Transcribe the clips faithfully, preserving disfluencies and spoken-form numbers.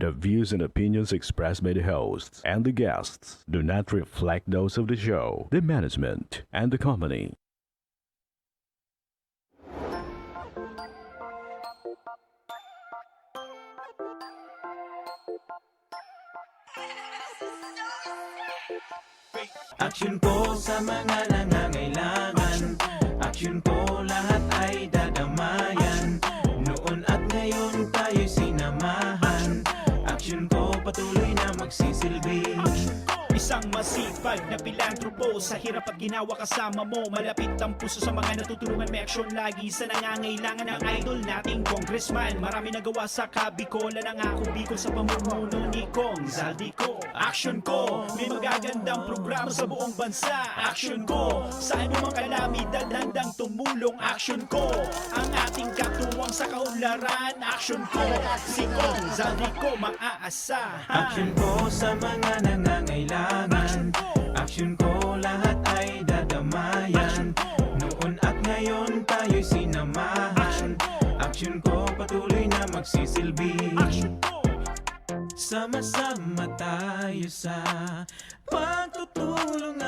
The views and opinions expressed by the hosts and the guests do not reflect those of the show, the management, and the company. Aksyon ko sa mga nangangailangan. Aksyon ko lahat ay dadamayan. Noon at ngayon tayo'y sinamahan. Aksyon ko patuloy na magsisilbi. Isang masipag na pilantropo. Sa hirap at ginawa kasama mo. Malapit ang puso sa mga natutulungan. May aksyon lagi sa nangangailangan. Ang idol nating congressman. Marami nagawa sa Kabikolan. Ang Ako Bicol sa pamumuno ni Cong Zaldy Co. Aksyon ko, may magagandang programa sa buong bansa. Aksyon ko, sa anumang kalamidad handang tumulong. Aksyon ko, ang ating katuwang sa kaunlaran. Aksyon ko, si Cong Zaldy Co maaasahan. Aksyon ko sa mga nangangailangan. Aksyon ko, lahat ay dadamayan. Noon at ngayon tayo'y sinamahan. Aksyon ko, patuloy na magsisilbi. Sama-sama tayo sa pagtutulungan.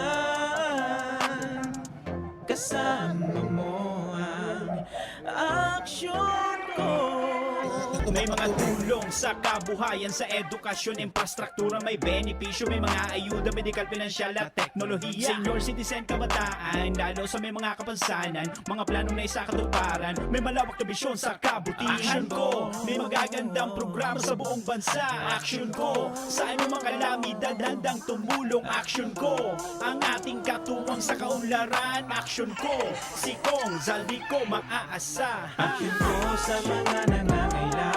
Kasama mo ang aksyon ko. May mga tulong sa kabuhayan, sa edukasyon, infrastruktura, may benepisyo, may mga ayuda, medikal, pinansyal at teknolohiya. Senior citizen, kabataan, lalo sa may mga kapansanan, mga planong naisakatuparan, may malawak na bisyon sa kabutihan. Aksyon ko, may magagandang programa sa buong bansa. Aksyon ko, sa anumang kalamidad handang tumulong. Aksyon ko, ang ating katuwang sa kaunlaran. Aksyon ko, si Cong Zaldy Co maaasahan. Aksyon ko sa mga nangangailangan.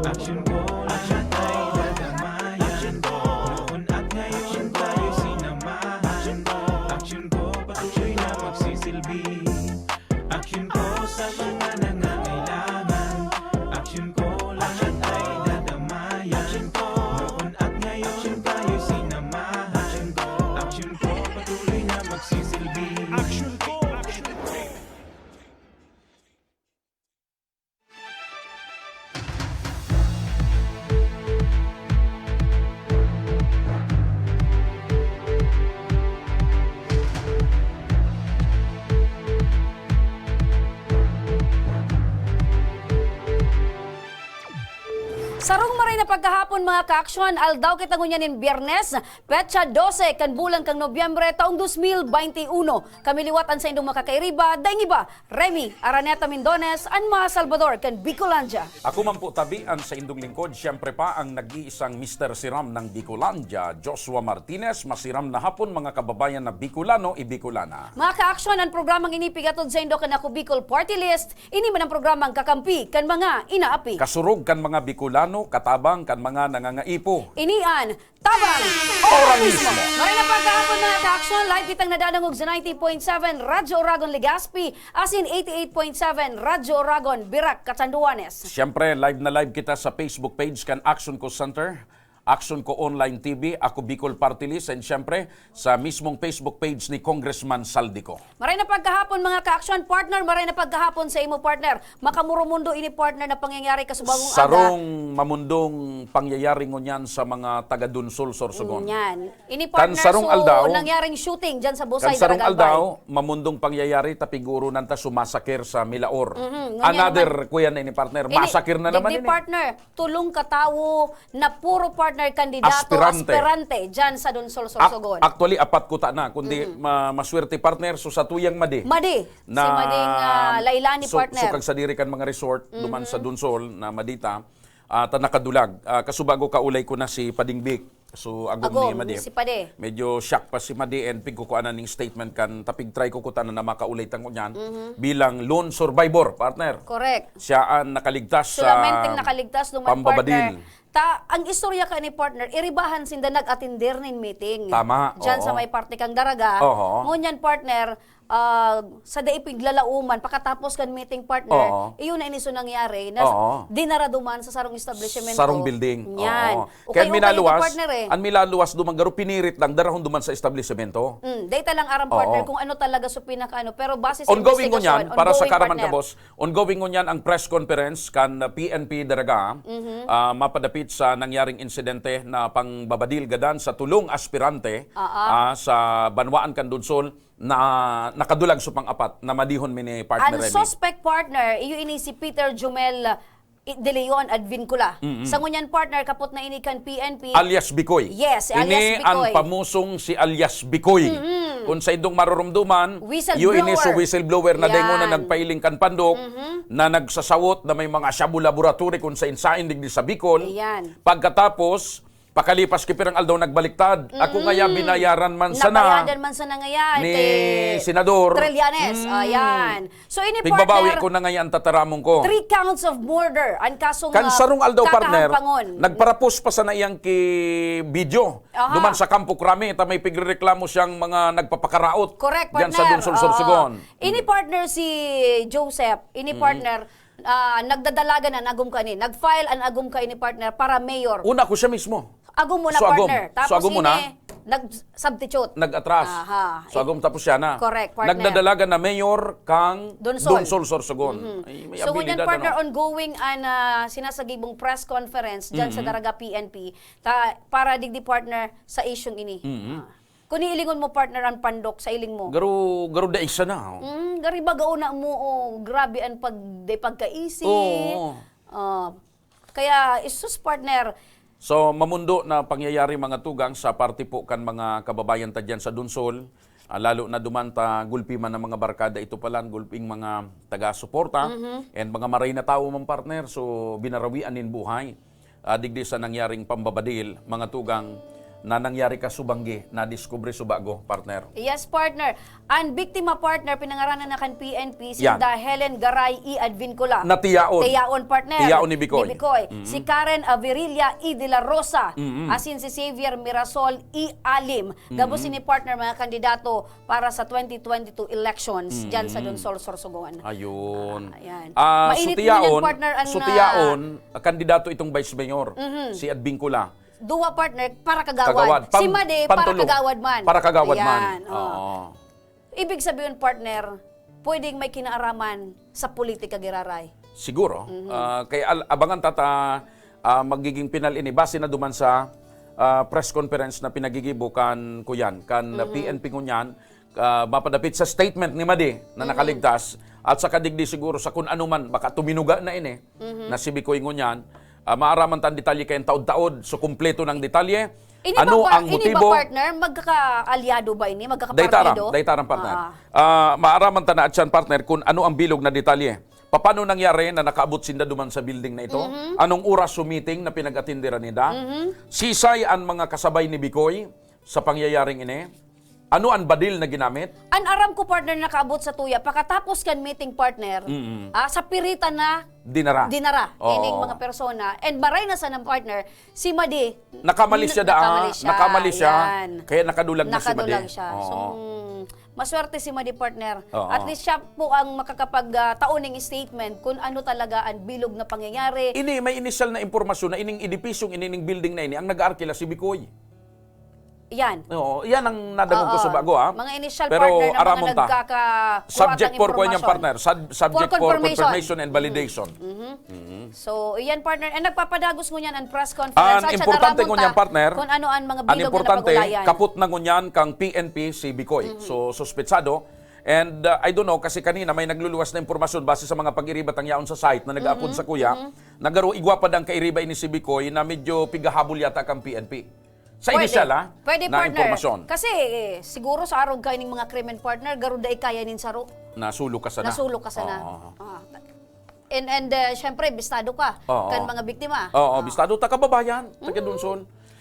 Aksyon ko, lahat ay dadamayan. Noon at ngayon tayo sinamahan. Aksyon ko, patuloy na magsisilbi. Aksyon ko sa mga nangangailangan. Aksyon ko, lahat ay dadamayan. Noon at ngayon tayo sinamahan. Aksyon ko, patuloy na magsisilbi. Aksyon ko, aksyon ko. Sarong maray na pagkahapon, mga kaaksyon, aldaw kita ngunyan nin Biyernes, petsa dose kan bulan kan Nobyembre, taong dos mil baynte uno. Kami liwat an saindong makakairiba, daing iba, Remy Araneta Mindones, an mga Salbador kan Bicolandia. Ako man po tabi an saindong lingkod, siyempre pa ang nag-iisang Mister Siram ng Bicolandia, Joshua Martinez. Masiram na hapon, mga kababayan na Bicolano y Bicolana. Mga kaaksyon, an programang ini pigatod saindo kan Ako Bicol Party List. Ini man an programang kakampi kan mga inaapi. Kasurog kan mga Bicolano, katabang kan mga nangangaipo. Ini an Tabang! Ora mismo! Maray na pagkahapon, mga kaaksyon, live kitang nadadangog sa ninety point seven Radyo Oragon Legazpi, asin eighty-eight point seven Radyo Oragon Virac, Catanduanes. Siyempre, live na live kita sa Facebook page kan Action Co Center, Action Co Online T V, Ako Bicol Party List, and siyempre, sa mismong Facebook page ni Congressman Saldico. Maray na pagkahapon, mga kaaksyon, partner, maray na pagkahapon sa imo, partner. Makamoromundo ini, partner, na pangyayari kasubagong aga. Sarong mamundong pangyayari ngunyan sa mga taga Dunsol, Sorsogon. Ngunyan. Ini, partner, Kan sarong so, aldaw, nangyaring shooting dyan sa Busay, Kan sarong Daraga, aldaw, Albay. Mamundong pangyayari, tapigurunan ta sumasakir sa Milaor. Mhm, ngunyan Another, naman. Kuya na ini, partner. Ini, Masakir na naman digdi, ini. Partner, tulong katawo na puro partner kandidato, Aspirante. Aspirante, dyan sa Dunsol, Sorsogon. Ac- actually, apat kuta na. Kundi ma- maswerte, partner, so sa tuyang madi. Madi. Si Na Mading, ah, Lailani, so, partner. So, kag sadiri kan mga resort, duman sa Dunsol, na madita, ah, ta nakadulag. Ah, kasubago kaulay ko na si Pading Vic. So, agom Agom, ni Madi. Si Pade. Medyo shock pa si Madi and pigkukuanan ning statement kan tapig try ko kutana na makaulay tango niyan bilang lone survivor, partner. Correct. Siya ang nakaligtas Solamente sa nakaligtas duman, pambabadil. Partner. Ta, ang istorya ka ni partner, iribahan sinda nag-atender nin meeting. Tama, Diyan oo. Sa may parte kang Daraga. Oo. Ngunyan, partner, ah, sa dai piglalauman, pakatapos kan meeting, partner, Oo. Iyon na ini so nangyari, na Oo. Dinara duman sa sarong establishment. Sarong building. Yan. Oo. Okay, kaya okay, minaluwas, partner, eh. Ang minaluwas duman, garo pinirit lang, darahon duman sa establishmento. Mm, data lang aram, partner, Oo. Kung ano talaga so pinaka-ano. Pero base sa Ongoing ko niyan, para sa karaman ka, boss, Ongoing ngunyan ang press conference kan P N P Daraga. Mhm. Ah, mapadapit sa nangyaring insidente na pangbabadil gadan sa tulong aspirante, ah, sa banwaan kan Donsol na nakadulag sa pang-apat na madihon mi ni partner An Remy. Suspect partner, iyo ini si Peter Jumel, i-, De Leon Advincula. Mm-mm. Sa ngunyan partner, kapot na ini kan P N P. Alias Bikoy. Yes, si alias Ini ang Bikoy. Pamusong si alias Bikoy. Mm-mm. Kung sa indong marurumduman, Whistleblower. iyo ini so whistleblower na dengon na Yan. nagpailing kan pandok, Mm-hmm. na nagsasawot na may mga shabu laboratory kung sa insain digdi sa Bicol. Ayan. Pagkatapos, pakalipas ki pirang aldaw nagbaliktad. Ako Mm-mm. ngaya binayaran man sana Nabayadan man sana ngayan ni kay Senador. Trillanes. Mm. Ayan. So, ini, Pigbabawi partner, ko na ngayon ang tataramon ko. Three counts of murder. Ang kasong, Kan ah, sarong aldaw, partner, kakahampangon. nagparapos pa sana iyang ki video. Aha. Duman sa Campo Crame, ta may pigrereklamo siyang mga nagpapakaraot Correct, diyan sa partner. Donsol, Oo. Sorsogon. Ini, Mm. partner, si Joseph. Ini, Mm. partner, ah, nagdadalagan an agom kaini. Nag-file an agom kaini, partner, para mayor. Una ko siya mismo. Agom muna, So, agom. partner. So, Tapos agom muna. ini, nag-substitute. Nag-atras. Aha. So, agom tapos siya na. Correct, partner. Nagdadalagan na mayor kang Donsol. Donsol, Sorsogon. Mhm. Ay, may So, ngunyan, abilidad, partner, ano? ongoing an, ah, sinasagibong press conference dyan sa Mhm. Daraga P N P ta, para digdi, partner, sa isyung ini. Mhm. Ah. Kung iilingon mo, partner, an pandok sa iling mo. Garo, garo dai sana, oh. Mm, gari baga una mo, oh, grabe an pag-, di pagkaisi. Oo. Ah, kaya, isus, partner. So, mamundo na pangyayari, mga tugang, sa parte po kan mga kababayan ta diyan sa Donsol. Ah, lalo na duman ta gulpi man ang mga barkada, ito pala ang gulping mga taga-suporta Mhm. and mga maray na tawo man, partner. So, binarawian nin buhay. Ah, digdi sa nangyaring pambabadil, mga tugang, na nangyari ka subanggi, nadiskubre subago, partner. Yes, partner. An biktima, partner, pinangaranan na kan P N P, Yan. sinda Helen Garay E. Advincula. Na tiyaon. Tiyaon, partner. Tiyaon ni Bikoy. Ni Bikoy. Mm-hmm. Si Karen Averilla E. de la Rosa. Mm-hmm. Asin si Xavier Mirasol E. Alim. Gabos Mm-hmm. ini, partner, mga kandidato para sa twenty twenty-two elections Mm. dyan sa Donsol, Sorsogon. Ayun. Ah, ayan. Ah, Mainit so tiyaon, ngunyan, partner, ang, so ah, tiyaon, kandidato itong vice mayor, Mhm. si Advincula. Duwa, partner, para kagawad. Kagawad. Si Pang-, Madi, para pangtulo. kagawad man. Para kagawad man. Ayan, oh. Oo. Ibig sabihin, partner, pwedeng may kinaaraman sa politika giraray. Siguro. Mhm. Ah, kaya al-, abangan ta ta, ah, magiging pinal ini. Base na duman sa, ah, press conference na pinagigibo kan, kuyan, kan Mhm. P N P ngunyan, ah, mapadapit sa statement ni Madi na Mhm. nakaligtas, at saka digdi siguro sa kun ano man, baka tuminuga na ini, Mhm. na si Bikoy ngunyan, ah, maaraman ta an detalye kaya taod-taod. So, kumpleto ng detalye. Ini Ano ba, pa-, ang ini ba, motibo? partner? Magkakaalyado ba ini? Magkakapartido? Daytaram, daytaram, partner. Ah, ah. Ah, maaraman ta na atyan, partner, kung ano ang bilog na detalye. Paano nangyari na nakaabot sinda duman sa building na ito? Mhm. Anong oras so meeting na pinag-atindiran ninda? Mhm. Sisay an mga kasabay ni Bikoy sa pangyayaring ini? Ano an badil na ginamit? An aram ko, partner, nakaabot sa tuya. Pakatapos kan meeting, partner, Mm-mm. ah, sa piritan na Dinara. dinara Oo. ining mga persona. And maray na sana, partner, si Madi, Nakamalis siya na-, daa, nakamalis siya. nakamalis siya. Yan. Kaya nakadulag na si Madi. Nakadulag siya. Oo. So, mm, maswerte si Madi, partner. Oo. At least siya po ang makakapag, ah, tao ning statement kung ano talaga ang bilog na pangyayari. Ini, may inisyal na impormasyon na ining edipisyong ini, ining building na ini, ang nag-aarkila si Bikoy. Yan. Oo, yan ang nadangog ko Oo. sa bago, ah. Mga initial Pero partner na mga aramon ta. nagkaka-, Subject kuwatang for kuwan yan, impormasyon. partner. Sub-, subject For for confirmation. confirmation and validation. Mhm. Mhm. So, iyan, partner. And nagpapadagos ngunyan ang press conference. Ang At siya importante naramon ngunyan, ta partner, kung ano ang mga ang bilog na importante, napag-ulayan. kapot na ngunyan kang P N P si Bikoy. Mhm. So, suspetsado. And, uh, I don't know, kasi kanina may nagluluwas na impormasyon base sa mga pag-iriba tang yaon sa site na nag-aapod Mhm, sa kuya, mhm. nagaro igwa pa dang kairiba ini si Bikoy na medyo pigahabol yata kang P N P. Sa Pwede. inisyal, ah, Pwede, na partner. impormasyon. Kasi, eh, siguro sa arog ka ining mga krimen, partner, garo dai kaya nin saro. Nasulo ka sana. Nasulo ka sana. Oo. Ah. And, and, uh, syempre, bistado ka Oo. kan mga biktima. Oo, Ah. bistado ta kababayan, taga Mm. Donsol.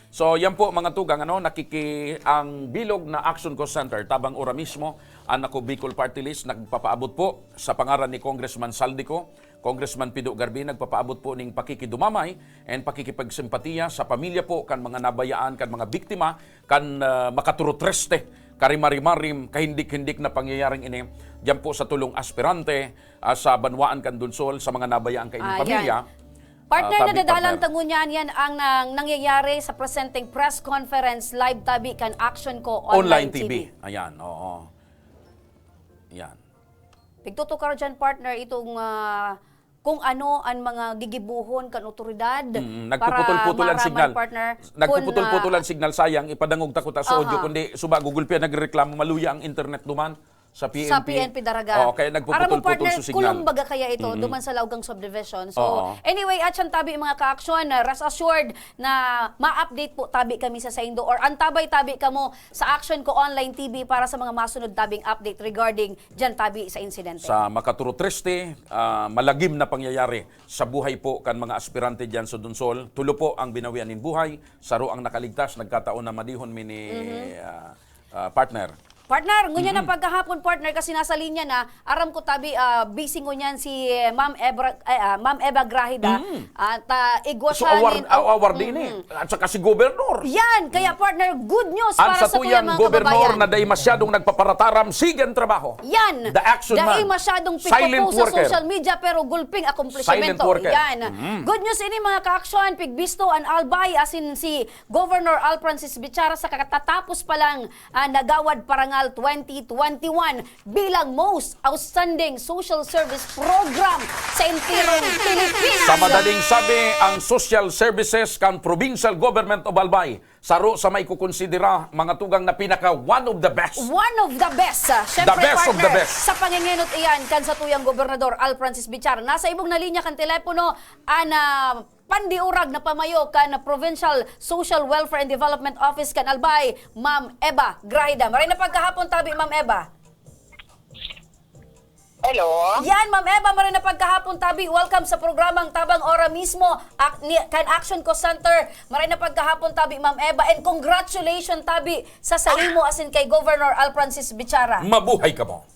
So, yan po, mga tugang, ano, nakiki-, ang bilog na Action Call Center, tabang ora mismo, ang Ako Bicol Party List, nagpapaabot po sa pangaran ni Congressman Zaldy Co, Congressman Pido Garbi, nagpapaabot po ning pakikidumamay and pakikipagsempatiya sa pamilya po kan mga nabayaan, kan mga biktima, kan, ah, makaturutreste, karimarimarim, kahindik-hindik na pangyayaring ini, diyan po sa tulong aspirante, ah, sa banwaan kan Donsol, sa mga nabayaan kaining Ah, pamilya. yan. Partner, Ah, tabi, nadadalan partner. ta ngunyan, yan ang nang-, nangyayari sa presenteng press conference live tabi kan Action Co Online Online T V. T V. Ayan, oo. Yan. Pigtutukar dyan, partner, itong, ah, kung ano an mga gigibohon kan awtoridad Mm, para nagpuputol-putol ang maaraman, signal. partner, kun, Nagpuputol-putol ah, ang signal, sayang, ipadangog ta kuta sa audio, Aha. kundi suba, gugulpihan, nagrereklamo, maluya ang internet duman sa P N P. Sa P N P Daraga. Oo, kaya Aram mo, nagpuputol-putol partner, sa signal. kulumbaga kaya ito, Mm. duman sa Laogang Subdivision. So, Oo. anyway, at siyang tabi, mga ka-action, ah, rest assured na ma-update po tabi kami sa saindo or antabay tabi kamo sa Action Ko Online T V para sa mga masunod tabing update regarding dyan tabi sa insidente. Sa makaturo triste, ah, malagim na pangyayari sa buhay po kan mga aspirante diyan sa Donsol. Tulo po ang binawian nin buhay, saro ang nakaligtas, nagkataon na madihon mi ni, Mhm. ah, ah, partner. Partner, ngunyan na Mm. pagkahapon, partner, kasi nasa linya na, aram ko tabi, ah, busy ngunyan si, eh, Ma'am Ebra, eh, ah, Ma'am Eva Grahida. Mm. At, ah, igwa So, siya award, nin, aw-, award din eh. Mm-mm. At saka si Governor. Yan, kaya partner, good news Ang para sa satuyang tuyang mga gobernador kababayan. na dai masyadong nagpaparataram, sige ang trabaho. Yan. The action Dai man. masyadong Silent pigpopost sa worker. social media, pero gulping akomplishmento. Silent worker. Yan. Mm. Good news ini, mga ka-action, pigbisto an Albay, asin si Governor Al Francis Bichara sa katatapos pa lang, ah, Nagawad Parangal twenty twenty-one bilang most outstanding social service program sa entirong Pilipinas. Sa madaling sabi, ang social services kan Provincial Government of Albay, saro sa maikukonsidera, mga tugang, na pinaka one of the best. One of the best, ah. Siyempre, The best of the partner, best. sa pangingenot iyan kan satuyang Gobernador Al Francis Bichara. Nasa ibong na linya kan telepono, an, ah, pandiurag na pamayo kan Provincial Social Welfare and Development Office kan Albay, Ma'am Eva Grahida. Maray na pagkahapon tabi, Ma'am Eva. Hello. Yan, Ma'am Eva, maray na pagkahapon tabi. Welcome sa programang Tabang Ora mismo, ak-, ni, kan Action Call Center. Maray na pagkahapon tabi, Ma'am Eva, and congratulations tabi sa saimo asin kay Governor Al Francis Bichara. Mabuhay kamo.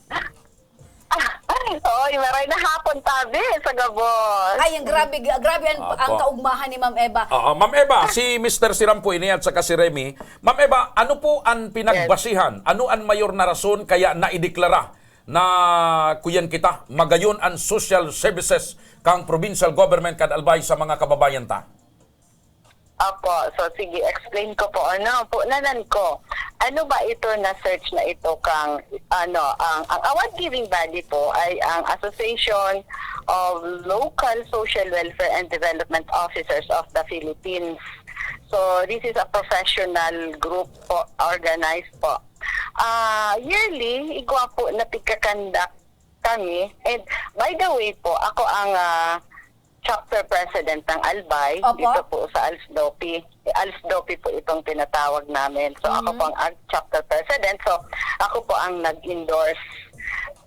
Oy, maray na hapon tabi sa gabos. Ay, ang grabe, grabe ang, Apo. ang kaugmahan ni Ma'am Eva. Oo, Ma'am Eva, si Mister Siram po ini at saka si Remy. Ma'am Eva, ano po ang Yes. pinagbasihan? Ano ang mayor na rason kaya naideklara na kuyan kita, magayon ang social services kang provincial government kan Albay sa mga kababayan ta? Opo. So, sige, explain ko po. Ano, po, nanan ko. Ano ba ito na search na ito kang, ano, ang, ang award-giving body po ay ang Association of Local Social Welfare and Development Officers of the Philippines. So, this is a professional group po, organized po. Ah, yearly, igwa po na pigkakandak kami. And by the way po, ako ang, ah, chapter president ng Albay, Opo. dito po sa ALSDOPI. ALSDOPI po itong tinatawag namin. So, ako Mm. po ang ag-, chapter president. So, ako po ang nag-endorse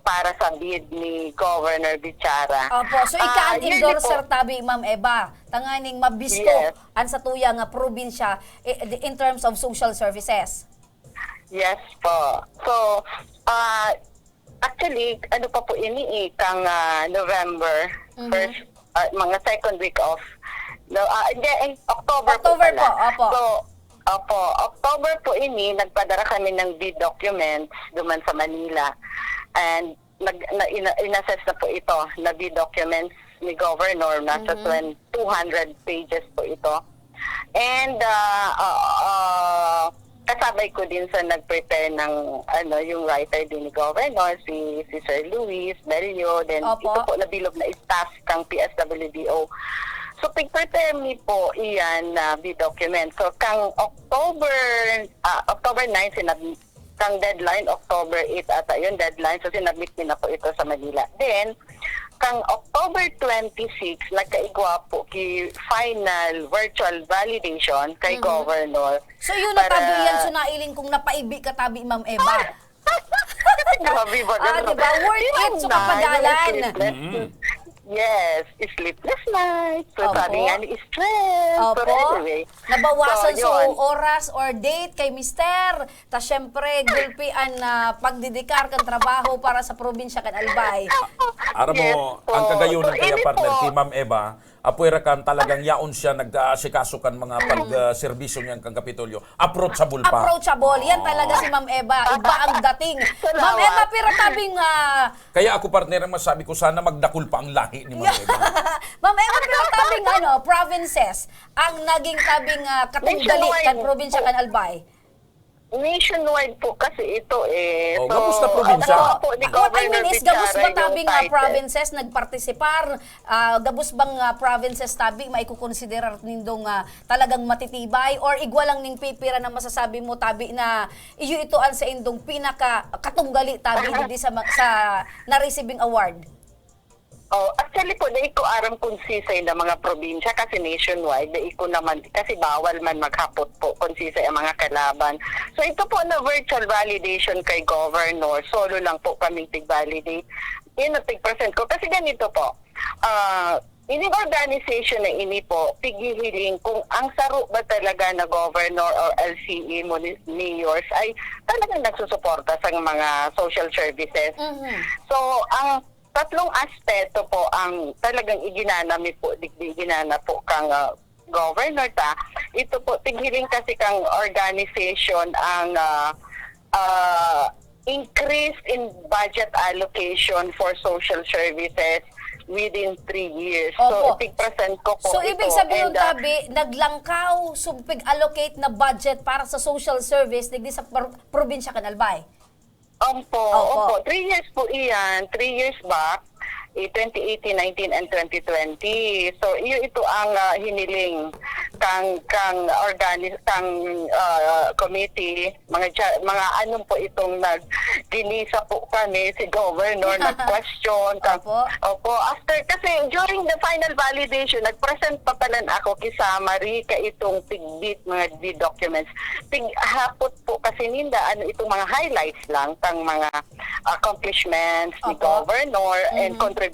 para sa bid ni Governor Bichara. Opo. So, ika Ah, ang yearly endorser po. tabi, Ma'am Eva. Tanganing mabisto Yes. ang satuya nga probinsya, eh, in terms of social services. Yes po. So, ah, actually, ano pa po ini eh, kang, ah, November Mhm. first, ah, mga second week of, no, ah, hindi, eh, October po October pala. po, opo. So, opo, October po ini, nagpadara kami ng bid documents duman sa Manila. And nag-, na, ina-, inassess na po ito na bid documents ni Governor. Nasa Mhm. twen-, two hundred pages po ito. And, ah, ah, ah, kasabay ko din sa nag-prepare ng, ano, yung writer din ni Governor, si, si Sir Luis Bello, then Opo. ito po nabilog na staff kang P S W D O. So, pig-prepare mi po iyan na bid document. So, kang October, ah, October nine, sinab-, kang deadline, October eight ata yun, deadline. So, sinabmit mi na po ito sa Manila. Then, kang October twenty-six, nagkaigwa po ki final virtual validation kay Mhm. Governor So, yun na para tabi yan. So, nailing kong napaibi ka tabi, Ma'am Eva. Grabe ba Ah, ganun? di ba? Worth Di ba it sa nice? kapagalan. Sleepless. Mm. Yes, sleepless nights. So, Opo. sabi nga ni stress. Opo. Pero anyway. Nabawasan So, so yun. oras or date kay mister. Ta, syempre, gulpi an, ah, pagdedikar kan trabaho para sa probinsya kan Albay. Aram mo, Yes po. ang kagayonan So, kaya, ini partner, po. kay Ma'am Eva, apwera kan talagang yaon siya nag-aasikaso kan mga pag, ah, serbisyo niyan kan Kapitolyo. Approachable pa. Approachable. Yan talaga si Ma'am Eva. Iba ang dating. Salamat. Ma'am Eva, pero tabing, ah, Kaya ako, partner, ang masabi ko, sana magdakul pa ang lahi ni Ma'am Eva. Ma'am Eva, pero tabing, ano, provinces ang naging tabing, ah, katunggali Nationwide kan po. probinsya kan Albay. Nationwide po kasi ito eh. Oh, So, gabos na probinsya. ang nakuha po ni But what I Governor mean is, gabos Bichara ba yung tabi nga title. provinces nagpartisipar? Ah, gabos bang, ah, provinces tabi maikukonsiderar nindong, ah, talagang matitibay? Or igwa lang ning pipira na masasabi mo tabi na iyo ito ang sa indong pinaka katunggali tabi digdi sa ma-, sa na-receiving award? Oh, actually po, dai ko aram kung sisay na mga probinsya kasi nationwide, dai ko naman, kasi bawal man maghapot po kung sisay ang mga kalaban. So ito po na virtual validation kay Governor, solo lang po kaming tig-validate. Yun ang tig-present ko. Kasi ganito po, ah, ining organization na ini po, pighihiling kung ang saro ba talaga na governor or L C A muni-, mayors ay talagang nagsusuporta sa mga social services. Mhm. So, ang tatlong aspeto po ang talagang iginana mi po, digdi iginana po kang, ah, governor ta. Ito po, tighiling kasi kang organization ang, ah, ah, increase in budget allocation for social services within three years. So, Opo. itig-present ko po So, ito. ibig sabihin, And, ah, tabi, naglangkaw, so, pig-allocate na budget para sa social service digdi sa par-, probinsya kan Albay? Opo, Opo. opo. Three years po iyan. Three years back, eh, twenty eighteen, nineteen, and twenty twenty. So, iyo ito ang, ah, hiniling kang, kang organi-, kang, ah, committee. Mga cha-, mga anong po itong nag-, ginisa po kami, si Governor nag-question. Ka-, Opo. opo, after, kasi during the final validation, nag-present pa palan ako kay Samari, ka itong tigbit, mga di documents. Tighapot po kasi ninda, ano itong mga highlights lang, kang mga accomplishments ni Opo. Governor and Mhm. contributions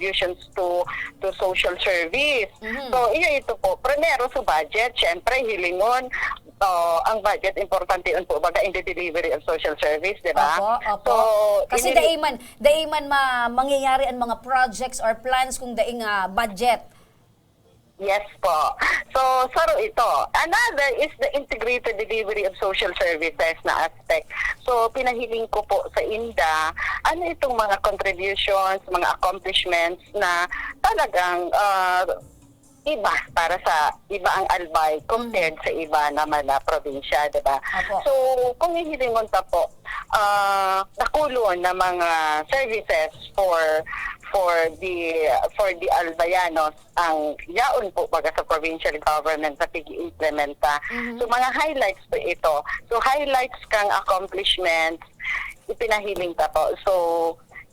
to to social service. Mhm. So, iyo ito po. Primero, sa budget, syempre, hilingon, oh, ang budget, importante yun po, baga, in the delivery of social service, di ba? Opo, opo. So, Kasi inili- dai man, dai man ma-, mangyayari ang mga projects or plans kung daing, ah, budget. Yes po. So, saro ito. Another is the integrated delivery of social services na aspect. So, pinahiling ko po sa inda, ano itong mga contributions, mga accomplishments na talagang, ah, iba para sa iba ang Albay compared Mhm. sa iba naman na probinsya, di ba? Opo. So, kung hihilingon ta po, ah, dakulon na mga services for, for the, for the Albayanos, ang yaon po baga sa provincial government na pig-implementa. Mhm. So, mga highlights po ito. So, highlights kang accomplishments, ipinahiling ta po. So,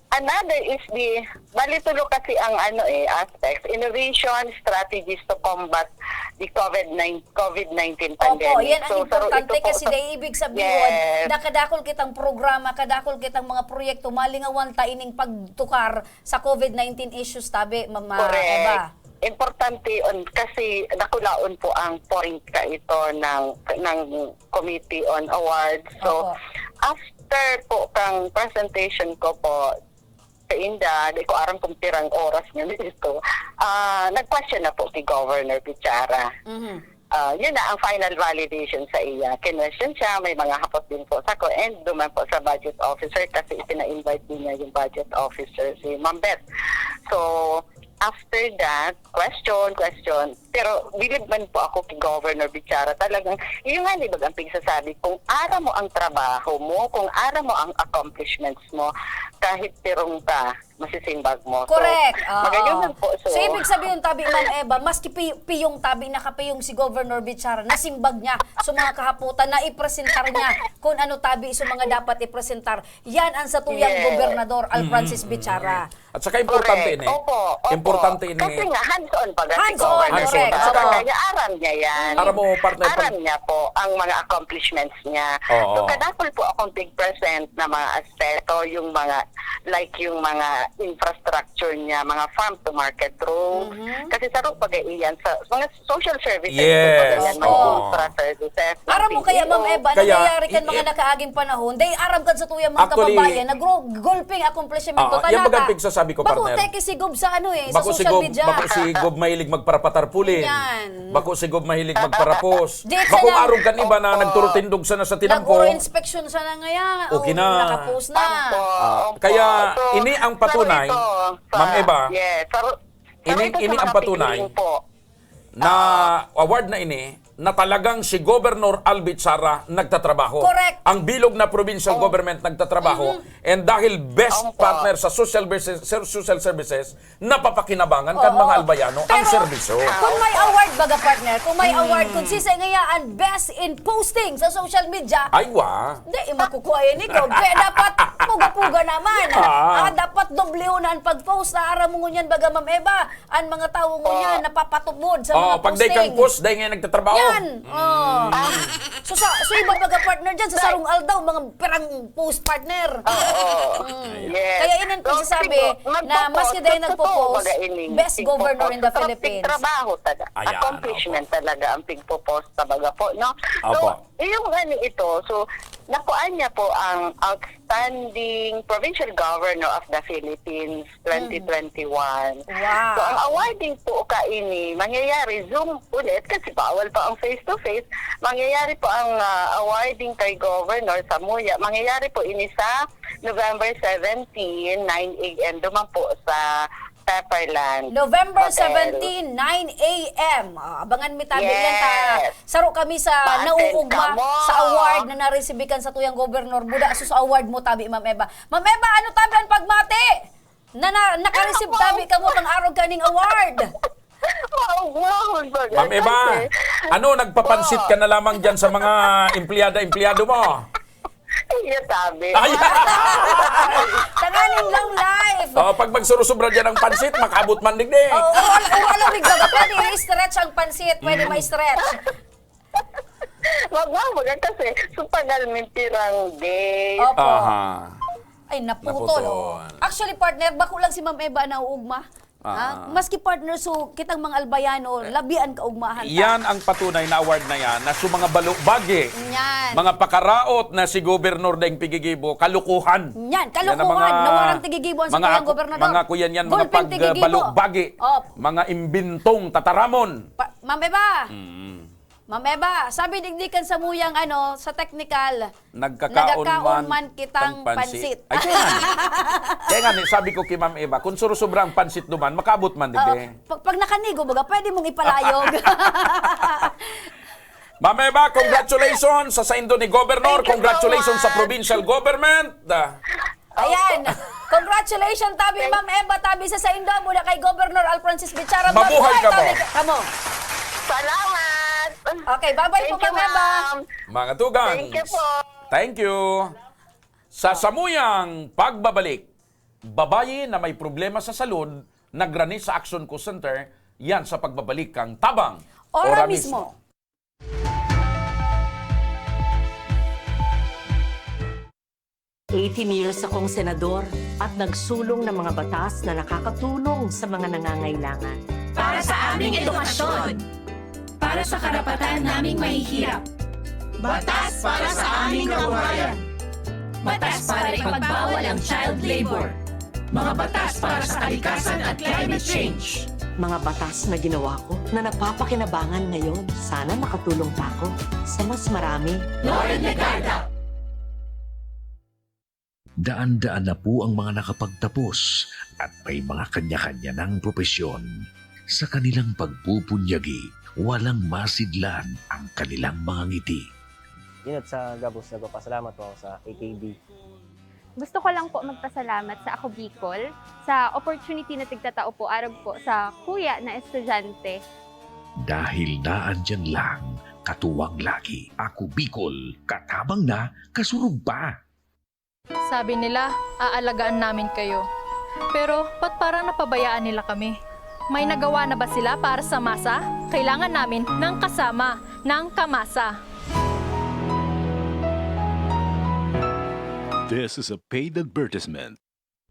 another is the, bali tulo kasi ang ano eh, aspects, innovation, strategies to combat the COVID nine, COVID nineteen Opo, pandemic. yan ang So, saro importante ito po kasi sa dai ibig sabihin, Yes. na kadakol kitang programa, kadakol kitang mga proyekto, malingawan ta ining pagtukar sa COVID nineteen issues tabi, Ma'am, ah, Correct. Eva. Importante on, kasi dakulaon po ang point ka ito ng, ng Committee on Awards. So, Opo. after po kang presentation ko po sa inda, di ko aram kung pirang oras niya ito, ah, nag-question na po si Governor Bichara. Mhm. Ah, yun na ang final validation sa iya. Kinwestiyon siya, may mga hapot din po sa ko, and duman po sa budget officer kasi ipina-invite din niya yung budget officer, si Ma'am Beth. So, after that, question, question. Pero bilib man po ako kay Governor Bichara. Talagang, yun nga, di ba, ang pigsasabi, kung aram mo ang trabaho mo, kung aram mo ang accomplishments mo, kahit pirong ka, masisimbag mo. So, Correct. Oo. magayon lang po. So, So, ibig sabihin, tabi, Ma'am Eva, maski pi-, piyong tabi, nakapiyong si Governor Bichara, nasimbag niya. So, mga kahaputan, na ipresentar niya kung ano tabi, so mga dapat ipresentar. Yan ang satuyang Yes. gobernador, Al Mm, Francis mm, Bichara. mm. At saka importante Correct. ini. Opo, opo. Importante ini. Kasi nga, hands-on pa nga si Hands-on, Governor correct. Bichara. At saka Kaya aram niya yan. Aram mo, partner, pag Aram niya po ang mga accomplishments niya. Oo. So, kadakol po akong pig-present na mga aspeto, yung mga, like yung mga infrastructure niya, mga farm to market roads. Mhm. Kasi saro pa iyan sa mga social services Yes, po, mga yan, mga oo. infra services, mga Aram mo kaya, Ma'am P T O. Eva, Kaya, nangyayari kan i-, mga i-, nakaaging panahon, dai aram kan sa tuyang mga Actually, kababayan, nagro-, gulping akomplishmento, oo, yan talaga. Baga ang pigsasabi ko, Bako, partner. teke si Gob sa ano eh, sa Bako si social Gob, media. bako si Gob mahilig magparapatarpulin. Yan. Bako si Gob mahilig magparapos. Di, Bako sana nga arog kan iba na Opo. nagturutindog sana sa tinampo. Nag-uro inspeksyon sana ngaya. Okay O, na. nakapos na. Opo, Ah, opo. kaya So, ini ang pero patunay, ito, sa, Ma'am Eva, yes, pero, pero ini, ito sa ini mga ang patunay pighiling po. na Ah. award na ini, na talagang si Governor Albi Sara nagtatrabaho. Correct. Ang bilog na provincial Oo. government nagtatrabaho. Mhm. And dahil best Opo. partner sa social versus, ser-, social services, napapakinabangan kan Oo. mga Albayano ang Pero, serbisyo. kung may award, baga, partner, kung may Hmm. award, kung sisay ngaya ang best in posting sa social media, Ay, wa. Di, eh, makukuha yan ni Gov. Kaya dapat puga-puga naman. Ah. Ah, dapat doble na ang pag-post. Naaram mo ngunyan, baga, Ma'am Eva, ang mga tawo ngunyan Oh. napapatubod sa Oh, mga pag day kang posting. post, day nga nagtatrabaho. Yan. Oh. Mm. So, sa, so, iba, baga, partner dyan, sa Right. sarong aldaw, mga perang post, partner. Oo. Mm. Yes. Kaya yun ang So, pagsasabi siguro, na magpo-post, maski dahil sa totoo, nagpo-post, baga, ining best pigpo-post. governor in the Sa Philippines. trabaho talaga. Ayan, Accomplishment opo. talaga ang pigpo-post, talaga po, no? So, Opo. yung ano ito, so, nakuha niya po ang Outstanding Provincial Governor of the Philippines Mm. twenty twenty-one. Wow. So, ang awarding po kaini, mangyayari Zoom ulit kasi bawal pa ang face-to-face. Mangyayari po ang, ah, awarding kay Governor Samuya. Mangyayari po ini sa November seventeen, nine a m duman po sa Pepperland November Hotel. seventeen, nine a m. Ah, abangan mi tabi yan ta. Yes. Saro kami sa Ma-attend nauugma kamo. sa award na naresibikan sa tuyang gobernador. Buda, sus, award mo tabi, Ma'am Eva. Ma'am Eva, ano tabi ang pagmati? Na, na, nakareceive Ano po? tabi kamo pang arog kaning award. Wow, wow, Ma'am Eva, kasi ano, nagpapansit Oh. ka na lamang dyan sa mga empleyada, empleyado mo? Iya, tabi. Ay! Tanganing long life! Oh, pag magsurusubra dyan ang pansit, makaabot man digdi. Oh, wala, wala, wala, wala, pwede i-stretch ang pansit, pwede Mm. ma-stretch. Wag, wag, wag, kasi so tagal mintirang day. Opo. Aha. Ay, naputol, Naputol. oh. Actually, partner, bako lang si Ma'am Eva nauugma. Ah. Ha? Maski partner, so, kitang mga Albayano, Eh, labi an kaugmahan ta. yan ang patunay na award na yan, na so mga balubagi, Yan. mga pakaraot na si Gobernador daing pigigibo, kalukuhan. Yan, Yan ang kalukuhan, mga, na warang tigigibo ang mga sakuyang ako, gobernador. mga kuyan yan, mga Gulping pag-, tigigibo. balubagi, Op. mga imbentong tataramon. Pa-, Ma'am Eva, Mm. Ma'am Eva, sabi digdi kan samuyang ano, sa technical, Nagkakaon "Nagkakaon man man kitang kitang pansit." pansit. Ay, kaya nga ni. Kaya nga ni, sabi ko kay Ma'am Eva, kung surusubra ang pansit duman, makaabot man Oo. digdi. Pag, pag nakanigo, baga, pwede mong ipalayog. Ma'am Eva, congratulations sa saindo ni Governor. Thank you so Congratulations sa much. provincial government. Ah, Ayan. Opo. Congratulations, tabi, Thank Ma'am Eva, tabi sa saindo, mula kay Governor Alfrancis Bichara. Mabuhay Mabuhay kamo. tabi ka-, kamo. Salamat. Okay, bye-bye Thank po, you, Ma'am Eva. ma'am. Mga tugang. Thank you po. Thank you. Sa samuyang pagbabalik, babayi na may problema sa salud, nagrani sa Action Co Center, yan sa pagbabalik kang Tabang. Ora Ora mismo. mismo. Eighteen years akong senador at nagsulong ng mga batas na nakakatulong sa mga nangangailangan. Para sa aming edukasyon. Para sa karapatan naming mahihirap. Batas para sa aming kabuhayan. Batas para ipagbawal ang child labor. Mga batas para sa kalikasan at climate change. Mga batas na ginawa ko na napapakinabangan ngayon. Sana makatulong pa ako sa mas marami. Loren Legarda. Daan-daan na po ang mga nakapagtapos at may mga kanya-kanya ng propesyon. Sa kanilang pagpupunyagi, walang masidlan ang kanilang mga ngiti. Yun, at sa gabos, nagpapasalamat po ako sa A K B. Gusto ko lang po magpasalamat sa Ako Bicol, sa opportunity na tigtatao po arog po sa kuya na estudyante. Dahil naandyan lang, katuwang lagi. Ako Bicol, katabang na, kasurog pa. Sabi nila, "Aalagaan namin kayo." Pero ba't parang napabayaan nila kami? May nagawa na ba sila para sa masa? Kailangan namin ng kasama, ng kamasa. This is a paid advertisement.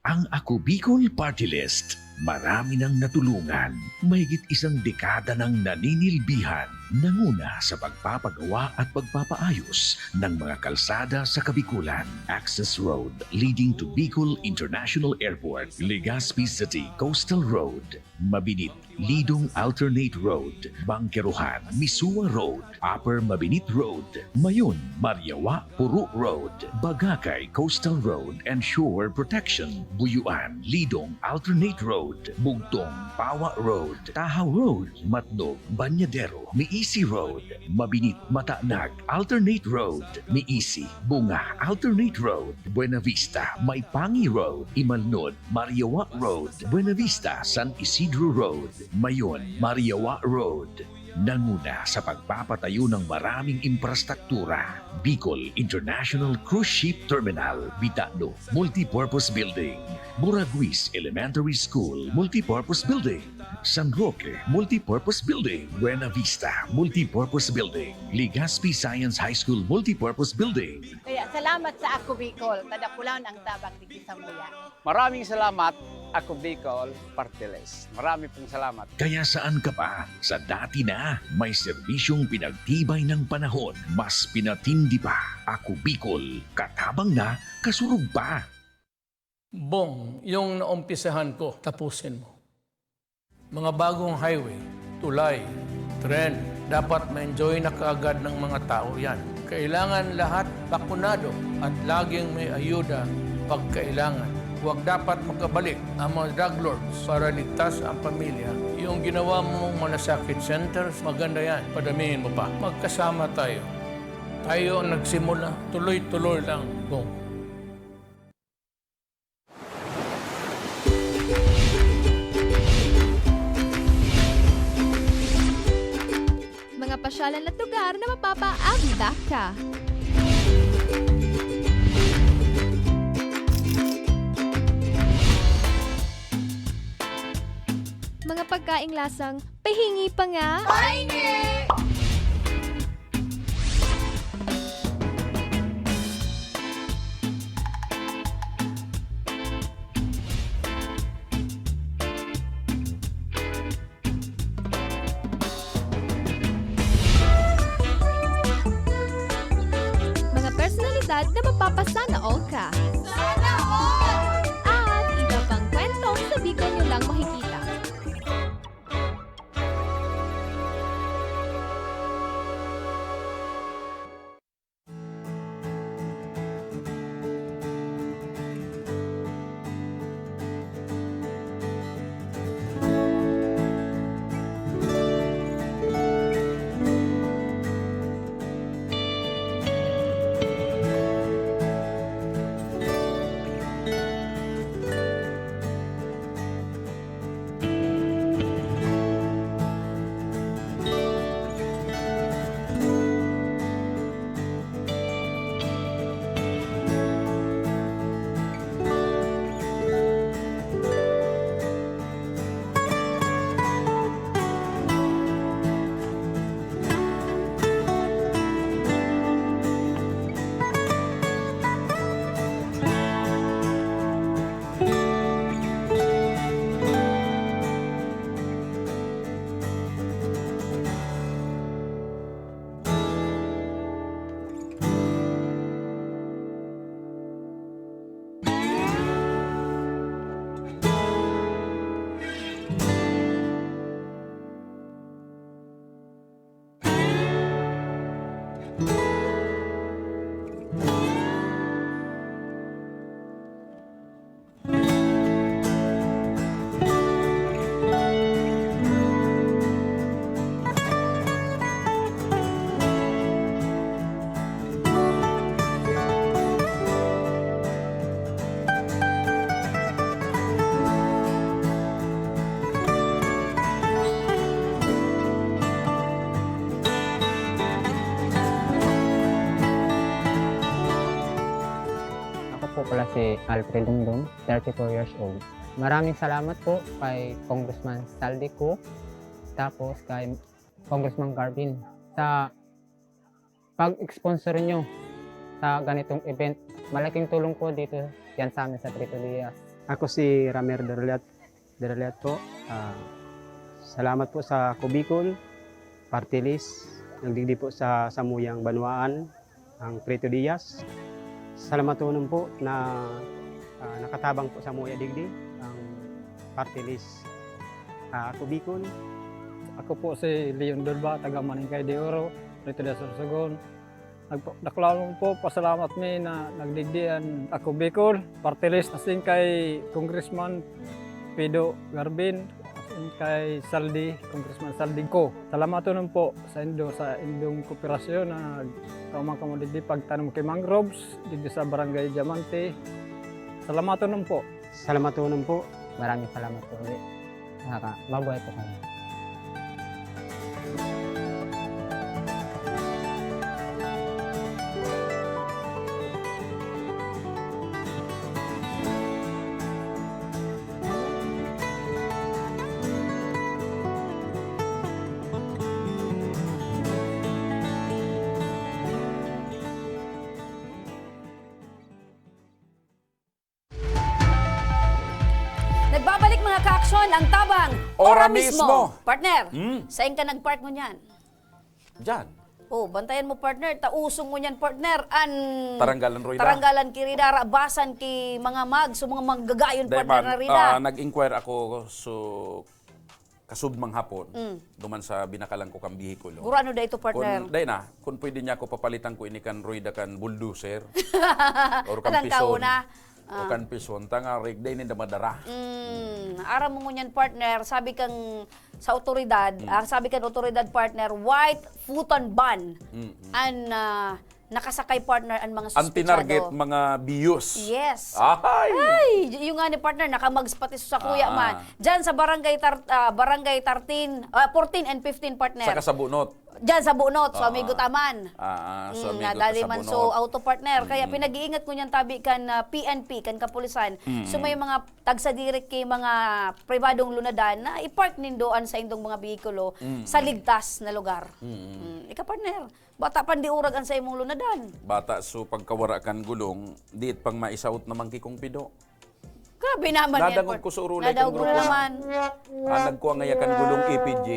Ang Ako Bicol Party List, marami nang natulungan. Mahigit isang dekada nang naninilbihan, nanguna sa pagpapagawa at pagpapaayos ng mga kalsada sa Kabikulan. Access Road leading to Bicol International Airport, Legazpi City Coastal Road, Mabinit, Lidong Alternate Road, Bangkerohan, Misua Road, Upper Mabinit Road, Mayon, Mariawa, Puro Road, Bagacay Coastal Road and Shore Protection, Buyuan, Lidong Alternate Road, Bugtong, Pawa Road, Tahaw Road, Matnog, Bañadero, Easy Road, Mabinit, Matanag, Alternate Road, Miisi, Bunga, Alternate Road, Buena Vista, Maipangi Road, Imalnod, Mariawa Road, Buena Vista, San Isidro Road, Mayon, Mariawa Road. Nanguna sa pagpapatayo ng maraming imprastruktura, Bicol International Cruise Ship Terminal, Bitano, Multipurpose Building, Buraguis Elementary School, Multipurpose Building, San Roque, Multipurpose Building, Buena Vista, Multipurpose Building, Legazpi Science High School, Multipurpose Building. Kaya salamat sa Ako Bicol, kadakulan ang tabang digdi samuya. Maraming salamat, Ako Bicol, Party List. Marami pong salamat. Kaya saan ka pa? Sa dati na, may serbisyong pinagtibay ng panahon, mas pinatindi pa. Ako Bicol, katabang na, kasurog pa. Bong, yung naumpisahan ko, tapusin mo. Mga bagong highway, tulay, tren, dapat ma-enjoy na kaagad ng mga tao yan. Kailangan lahat bakunado at laging may ayuda pag kailangan. Huwag dapat makabalik ang mga drug lords para ligtas ang pamilya. Yung ginawa mong malasakit centers, maganda yan. Padamihin mo pa. Magkasama tayo. Tayo ang nagsimula. Tuloy-tuloy lang, Bong. Mga pasyalan at lugar na mapapaabot ka. Mga pagkaing lasang pahingi pa nga. Pahingi! Mga personalidad na mapapasana all ka. Sana all! At iba pang kwentong sa Bicol nyo lang makikita. Ako po pala si Alfred Dongdong, thirty-four years old. Maraming salamat po kay Congressman Zaldy Co, tapos kay Congressman Garvin sa pag-sponsor nyo sa ganitong event. Malaking tulong po dito yan sa amin sa Trito Diaz. Ako si Ramer Dorliat, Dorliat po. Ah, salamat po sa Ako Bicol Party List. Nagdigdi po sa samuyang banwaan ang Trito Diaz. Salamatonon po na, ah, nakatabang po samuya digdi ang Party List, ah, Ako Bicol. Ako po si Leon Durba, taga Maningkay de Oro, Trito Diaz, Sorsogon. Nagpa-, dakulanon po, pasalamat mi na nagdigdi an Ako Bicol Party List, asin kay Congressman Pido Garvin, Kay Saldi, Congressman Saldi ko. Salamaton po sa indo, sa indong kooperasyon na kauma kamo digdi pagtanom kay mangroves digdi sa Barangay Diamante. Salamaton po. Salamaton po. Maraming salamat po ulit. Nakaka-, mabuhay po kami. Nagbabalik, mga ka-aksyon, ang Tabang. Ora Ora mismo. mismo. Partner, Hmm. saan ka nag-park ngunyan? Diyan. Oh, bantayan mo, partner. Ta uso ngunyan, partner, an Taranggalan Roy da. Taranggalan ki Rida, rabasan ki mga mag, so mga manggagayon, Dai partner, man, na Rida. ah, nag-inquire ako, so, kasubmang hapon, Mm. duman sa binakalan ko kang bihikulo. Gurano da ito, partner? Kun, dai na, kun pwede niya ako papalitan ko ini kan Roy da kan bulldozer. Or kan Alang pison. kauna. O Ah. kan pison, tanga rig, dai ninda madara. Mm, aram mo ngunyan, partner, sabi kang sa otoridad, Mm. ah, sabi kan otoridad, partner, white futon ban Mm, mm. an, ah, nakasakay, partner, an mga Ang suspetsado. tinarget, mga biyos. Yes. Ay! Ay, y-, yung nga ni partner, nakamags pati sa kuya Ah. man. Diyan sa barangay tar-, ah, barangay thirteen, ah, fourteen and fifteen, partner. Saka sa bunot. Diyan sa bunot, so Ah. amigo taman. Ah, ah, so Mm, amigo nadali ta sa man bunot. so auto, partner. Kaya Mm. pinag-iingat ko niyan tabi kan, ah, P N P, kan kapulisan. Mm. So may mga tagsadiri ki mga pribadong lunadan na i-park nindo an saindong mga behikulo Mm. sa ligtas na lugar. Mm. Mm, ika, partner, bata pandiurag an saimong lunadan. Bata, so pagkawara kan gulong, diit pang maisaot naman ki Kong Pido. Grabe naman yan, Nadangog part-, ko sa urulay nadangog kang ko grupo na. naman. Ah, nagkuha ngaya kan gulong A P G.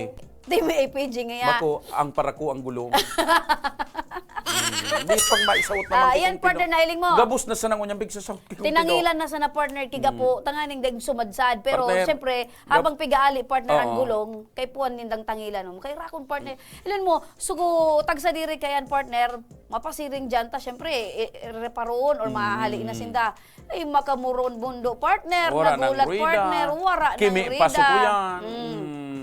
Di may A P G ngaya. Bako, ang parako ang gulong. Hmm, di pang maisaot naman Ah, ki yan, Kong Pido. partner, nahiling mo. Gabos na sana ngunyan, bigsasaot ki Kong Pido. Tinangilan na sana, partner, ki Gapo, Hmm. tanganing daig sumadsad. Pero, Partner, siyempre, gab-, habang pigaali, partner, ang oo. gulong, kay puwan nindang tangilan, no? Kay rakon, partner. Hmm. Ilan mo, sugo, tagsadiri kayan, partner, mapasiring dyan, ta, siyempre, i-, i-reparoon or Hmm. mahahali na sinda. Ay, makamuron bundo, partner, Wara nang nagulat, ruwida. partner, wara nang Kimi, ruwida. paso ko yan. Mm.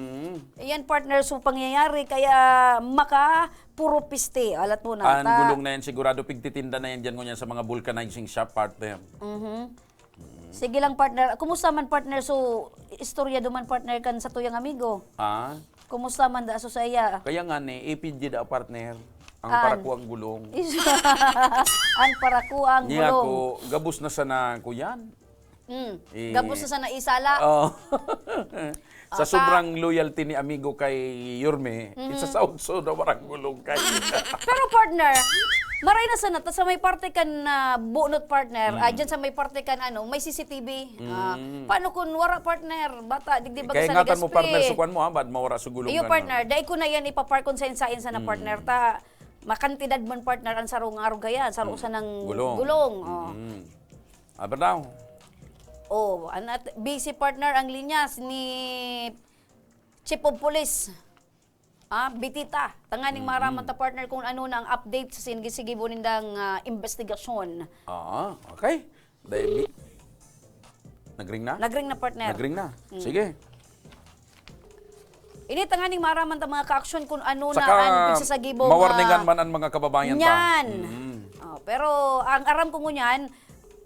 Mm. Yan, partner, so pangyayari, kaya maka puro piste. Alat mo na, Ang ta- gulong na yan, sigurado, pigtitinda na yan dyan ngunyan sa mga vulcanizing shop, partner. Mhm. Mm. Sige lang, partner. Kumusta man, partner? So, istorya duman, partner, kan sa tuyang amigo. Ah? Kumusta man da so sa iya? Kaya nga ni, A P G da, partner. Ang An? parakuang gulong. Is-, ang parakuang Niya gulong. ko, gabos na sana ko yan. Mm. Eh, Gabos na sana isala. Oh. Sa Ata. sobrang loyalty ni amigo kay Yorme, Mm. isasaot-saot na warang gulong kay Pero partner, maray na sana ta sa may parte kan, ah, bunot, partner, Mm. ah, dyan sa may parte kan ano, may C C T V. Ah, Mm. paano kun wara, partner? Bata, digdi baga Kaya sa ingatan mo, Legazpi. partner, sukuan mo, ha, bad mawara sa gulong Iyo, ka na. partner, dai ko na yan ipapark kung sain-sain sana, Mm. partner. Ta, makantidad man, partner, ang sarong arog kaya, sarong Mm. sanang Gulong. gulong. Oh. Mm. Aba daw. Oh, an-, at busy, partner, ang linyas ni Chief of Police. Ah, Bitita. Tanganing Mm. maraman ta, partner, kung ano na ang update sa sin-, sige-sige po nindang, ah, investigasyon. Ah, okay. Dahil bi-, nagring na? Nagring na, partner. Nagring na. Mm. Sige. Ini tanganing maraman ta, mga ka-aksyon, kung ano na Saka, ang pagsasagibo nga mawarningan man ang mga kababayan ta. Niyan. Mm. Oh, pero ang aram ko ngunyan,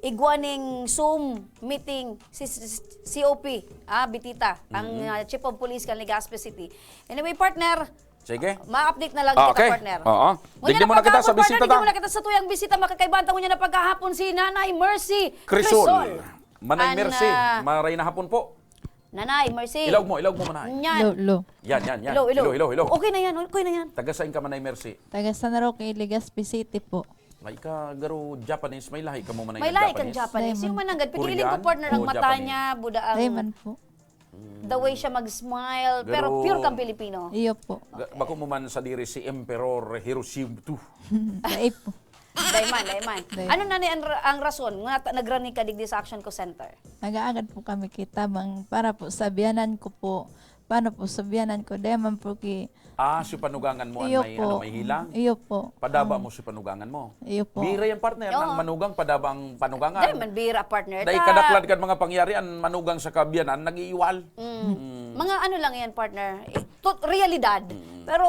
igwa ning Zoom meeting si, si, C O P, ah, Bitita, ang, Mm. ah, Chief of Police kan Legazpi City. Anyway, partner, Sige. ma-update na lang Ah, kita, okay. partner. Oo. Ngunyan Digdi na muna kita sa paghahapon, partner, bisita digdi ta. muna kita sa tuyang bisita, makakaibahan ta ngunyan na paghahapon si Nanay Mercy Crisol. Crisol. Manay An, Mercy, ah, maray na hapon po. Nanay Mercy. Ilaog mo, ilaog mo, Manay. Yan. Hello, hello. Yan, yan, yan. Hello, hello. Hello, hello, hello. Okay na yan, okay na yan. Taga saan ka, Manay Mercy? Taga San Roque, Legazpi City po. Ay, ka, garo Japanese, may lahi ka mo, Manay, May na lahi kang Japanese? Japanese. Dai man. Yung mananggad, pigiling ko, Korean partner, ang o mata Japanese? niya, buda ang Dai man po. Mm. the way siya mag-smile, pero Pero pure kang Pilipino. Iyo po. Ga-, bako mo man sa diri si Emperor Hiroshima two. Dai po. Dai man, dai man. Dai. Ano na ni ang ra-, ang rason nga ta-, nagrani ka digdi sa Action Co Center? Nag-aagad po kami kita, bang, para po sa biyanan ko po, Paano po, sa biyanan ko, dai man po ki-, Ah, si panugangan mo an Iyo may, po. ano, may hilang? Iyo po. Padaba Ah. mo si panugangan mo? Iyo po. Bira yan, partner, Oo. ang manugang, padaba ang panugangan. Dai man bira, partner. Dai Ta- kadaklad kan mga pangyarian, manugang sa kabiyanan, nag-iiwal. Mm. Mm. Mga ano lang yan, partner. Eh, to-, realidad. Mm. Pero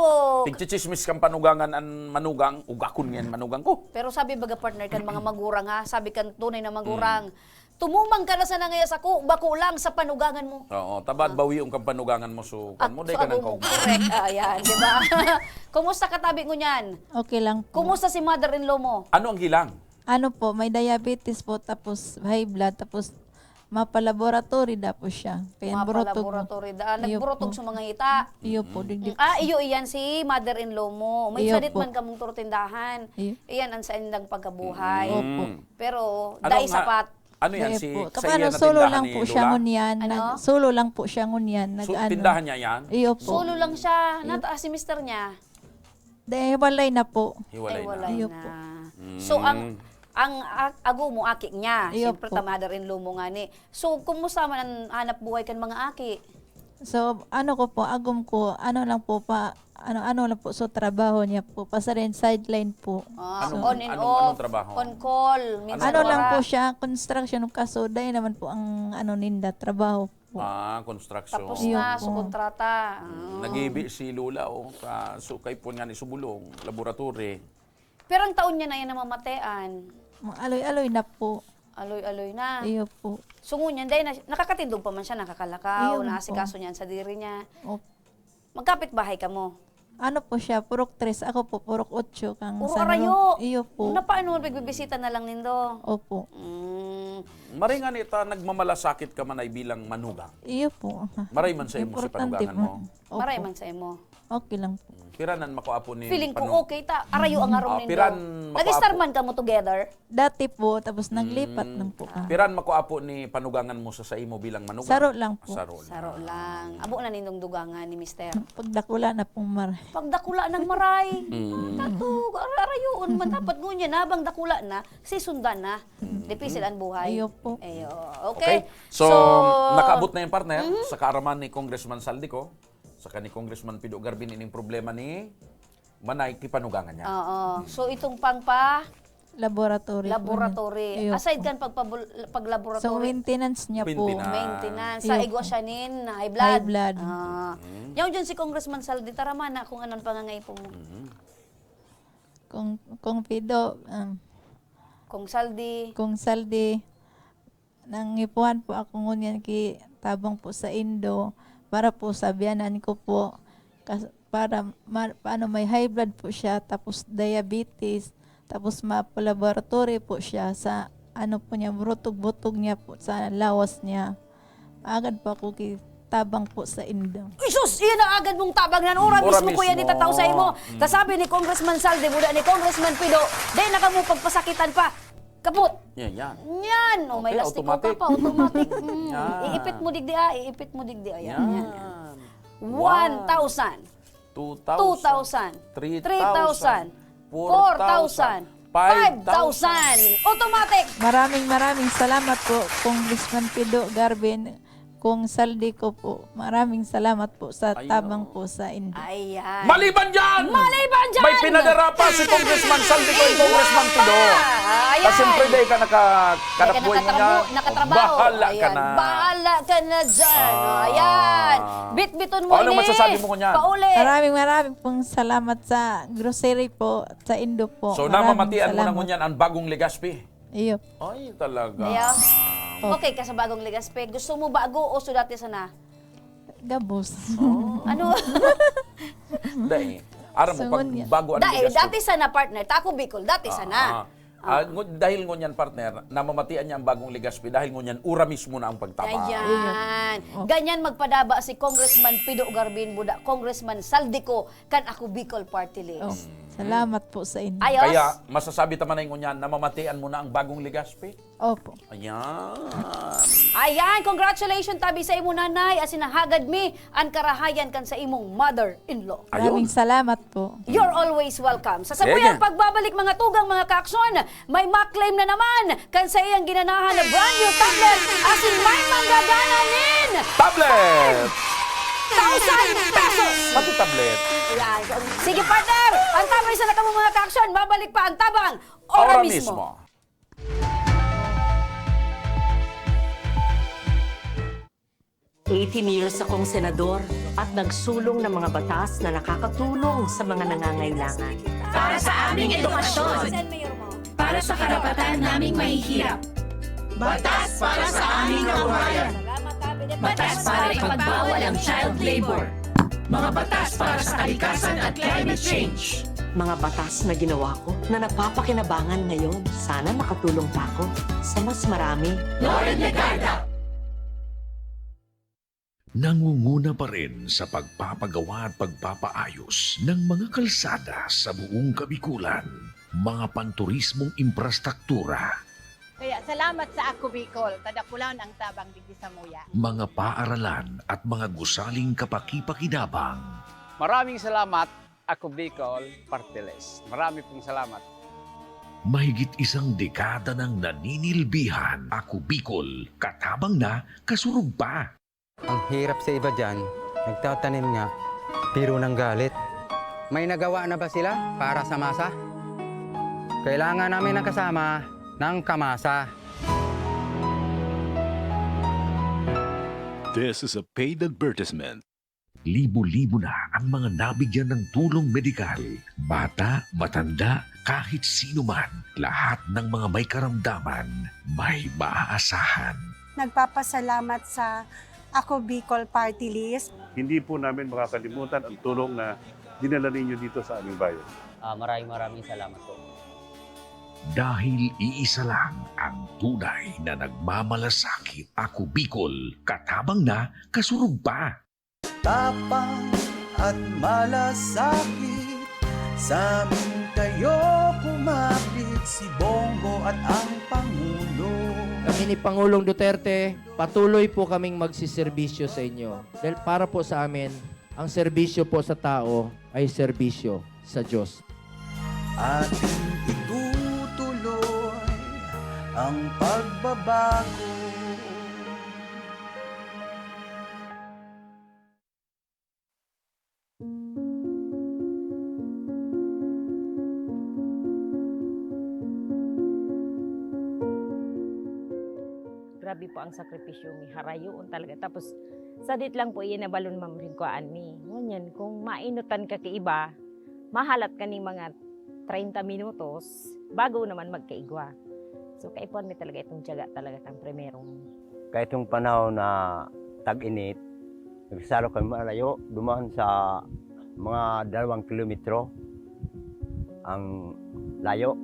Tigchichismis kang panugangan an manugang, ug akon ngayon manugang ko. Pero sabi baga, partner, kan mga magurang, ha? Sabi kan tunay na magurang, Mm. "Tumumang ka na sana ngaya sako, bako lang sa panugangan mo." Oo, tabad Ah. bawion kang panugangan mo, so, kan Ak-, mo, dai so, ka nang abo mo. kaugma. Correct. Ah, yan, di ba? Kumusta ka tabi ngunyan? Okay lang po. Kumusta si mother-in-law mo? Ano ang hilang? Ano po, may diabetes po, tapos high blood, tapos mapa-laboratory da po siya. Kaya burutog. Mapa-laboratory da. Ah, Iyo nagburutog po. sa mga hita. Iyo po, Mm. digdi- Ah, iyo iyan si mother-in-law mo. May Iyo sadit po. man kamong turtindahan. Iyo. Iyan ang saindang pagkabuhay. Mm. Opo. Pero, Ano dai nga, sapat. ano yan? Dai Si, po. sa Kapano iya na solo tindahan lang ni po siya Lola? ngunyan. Ano? Nag-, solo lang po siya ngunyan. So, Nag-ano. tindahan niya yan? Iyo po. Solo lang siya. Iyo. Nataas si mister niya. Dai, hiwalay na po. Hiwalay Ay, na. walay Iyo na. po. Mm. So, ang, ang a-, ago mo, aki niya. Iyo Siyempre, po. ta mother-in-law mo nga ni. So, kumusta man ang hanap buhay kan mga aki? So, ano ko po, agom ko, ano lang po, pa, ano, ano lang po, so, trabaho niya po. Pasarin, sideline po. Ah, Anong, on and anong, off, anong trabaho? on call, minsan Ano lang wala. po siya, construction, kaso dai naman po ang, ano, ninda, trabaho po. Ah, construction. Tapos Iyo na, po. so kontrata. Mm, Ah. nag-iibi si Lola, oh, sa, so, kay po nga ni Subulong, laboratory. Pero ang taon niya na yan namamatean. Mga aloy-aloy na po. Aloy-aloy na. Iyo po. So, ngunyan, dahil na, nakakatindog pa man siya, nakakalakaw, Iyo po. naasikaso niya ang sadiri niya. Opo. Magkapit bahay kamo? Ano po siya, purok tres, ako po, purok otso, kang Puro San Ro-, arayo. Iyo po. Na paano, nagbibisita na lang nindo? Opo. Mm. Maray nga ni ta, nagmamalasakit ka man ay bilang manugang. Iyo po. Maray man sa imo si Importante panugangan po. mo. Opo. Maray man sa imo. Okay lang po. Piranan makuapo ni Feeling ko panu- okay ta. Arayo ang aram Ah, nindo. piran makuapo. Nag-star man kamo together? Dati po, tapos naglipat Mm. lang po kami. Piran makuapo ni panugangan mo sa, sa imo bilang manugang? Saro lang po. Saro lang. Saro lang. Abo na nindong dugangan ni mister. Pagdakula na pong maray. Pagdakula ng maray. Mm. Katug, ar-, arayoon man. Dapat ngunyan na, bang dakula na, sisundan na. Mm. Dipisil ang buhay. Iyo po. Ayo. Okay. Okay. So, So, nakaabot na yung partner Mhm. sa kaaraman ni Congressman Saldico, saka ni Congressman Pido Garbin ining problema ni Manay kipanugangan niya. Oo. So, itong pang pa Laboratory po niya. laboratory. Iyo Aside po. kan pagpabul-, pag-laboratory. So, maintenance niya po. Maintenance. Maintenance. Sa Iyo igwa po. siya nin high blood. High blood. Ah. Mhm. Yaw dyan si Congressman Saldi, taraman na kung anong pangangaipo mo. Mhm. Kung, kung Pido, um, Kung Saldi. Kung Saldi, nangipuhan po ako ngunyan ki tabang po sa indo, para po sa biyanan ko po. Kas-, para ma-, paano may high blood po siya, tapos diabetes, tapos mapa-laboratory po siya sa ano po niya, burutog-butog niya po sa lawas niya. Agad po ako ki tabang po sa indo. Ay, sus! Iyan ang agad mong tabang nan. Ura Ura mismo ko yan mismo. itataw sa imo. Mm. Kasabi ni Congressman Saldi, buda ni Congressman Pido, di na kamo pagpasakitan pa. Kaput! Yan, yan. Yan! O, may Okay, lastiko automatic. ka pa, automatic. Mm. Yan. Iipit mo digdi, ah. Iipit mo digdi, ayan. Yan. Yan. One. One thousand. Two thousand. Two thousand. Three thousand. Three thousand. Four thousand. Four thousand. Five thousand. Five thousand. Automatic. Maraming, maraming salamat po, Congressman Pido Garbin, Kong Saldi ko po. Maraming salamat po sa Ayun. tabang po sa indo. Ayan. Maliban dyan! Maliban dyan! May pinadara pa si Congressman Saldi ko, Ay, Congressman guwapa! Pido. Ayan. Kasi siyempre, dahil ka naka-, Dahil ka kadakboy mo nakatrabu-, niya. nakatrabaho. Bahala ka Ayan. na. Bahala ka na dyan. Ah. Ayan. Bitbiton mo Anong ini. masasabi mo ngunyan? Pauli. Maraming, maraming pong salamat sa grocery po, sa indo po. So, Maraming namamatian mo na salamat. ngunyan ang bagong Legazpi? Iyo. Ay, talaga. Ayan. Oh. Okay ka sa bagong Legazpi? Gusto mo bago o so dati sana? Gabos. Oh. Ano? Dai. Aram mo, So, pag ngunyan. bago ang Dai, Legazpi. dati sana, partner. Ta ako, Bicol. Dati Ah, sana. ah. Ah, Ah. ngu-, dahil ngunyan, partner, namamatian niya ang bagong Legazpi dahil ngunyan ura mismo na ang pagtabang. Ayan. Oh. Ganyan magpadaba si Congressman Pido Garbin Buda, Congressman Saldico, kan Ako Bicol Party List. Oh, salamat po sa inyo. Ayos? Kaya, masasabi ta man na ngunyan, namamatian mo na ang bagong Legazpi? Opo. Ayan. Ayan, congratulations tabi sa imo, nanay. Asin nahagad mi an karahayan kan sa imong mother-in-law. Ayun. Maraming salamat po. You're always welcome. Sa Sige. sabuyang pagbabalik, mga tugang, mga kaaksyon, may ma-claim na naman kan sa iyang ginanahan na brand new tablet, asin may manggagana nin Tablet! thousand pesos! Pati tablet. Yan. So, sige, partner! Antabay sa nakamong mga kaaksyon. Babalik pa ang Tabang. Ora mismo. Eighteen years akong senador at nagsulong ng mga batas na nakakatulong sa mga nangangailangan. Para sa aming edukasyon. Para sa karapatan naming mahihirap. Batas para sa aming kabuhayan. Batas para ipagbawal ang child labor. Mga batas para sa kalikasan at climate change. Mga batas na ginawa ko na napapakinabangan ngayon. Sana makatulong pa ako sa mas marami. Loren Legarda. Nangunguna pa rin sa pagpapagawa at pagpapaayos ng mga kalsada sa buong Kabikulan, mga panturismong imprastruktura, Kaya salamat sa Ako Bicol, kadakulan ang tabang digdi samuya. Mga paaralan at mga gusaling kapakipakinabang. Maraming salamat, Ako Bicol Party List. Marami pong salamat. Mahigit isang dekada nang naninilbihan, Ako Bicol, katabang na, kasurog pa. Ang hirap sa iba diyan, nagtatanim nga, pero ng galit. May nagawa na ba sila para sa masa? Kailangan namin ng kasama ng kamasa. This is a paid advertisement. Libo-libo na ang mga nabigyan ng tulong medikal. Bata, matanda, kahit sino man, lahat ng mga may karamdaman, may maaasahan. Nagpapasalamat sa Ako Bicol Party List. Hindi po namin makakalimutan ang tulong na dinala ninyo dito sa aming bayan. Ah, maraming, maraming salamat po. Dahil iisa lang ang tunay na nagmamalasakit. Ako Bicol, katabang na, kasurog pa. Tapang at malasakit, sa amin kayo kumapit, si Bongo at ang Pangulo. Kami ni Pangulong Duterte, patuloy po kaming magsiserbisyo sa inyo. Dahil para po sa amin, ang serbisyo po sa tao ay serbisyo sa Diyos. Ating itutuloy ang pagbabago. Grabe po ang sakripisyo mi, harayoon talaga. Tapos, sadit lang po iyan na balon, ma'am, rin kuhaan mi. Ngunyan, kung mainotan ka kaiba, mahalat ka ni mga treinta minutos bago naman magkaigwa. So, kaipuhan mi talaga itong tiyaga talaga kan primerong. Kaitong panahon na tag-init, nagsasalo kami malayo, duman sa mga dalawang kilometro ang layo.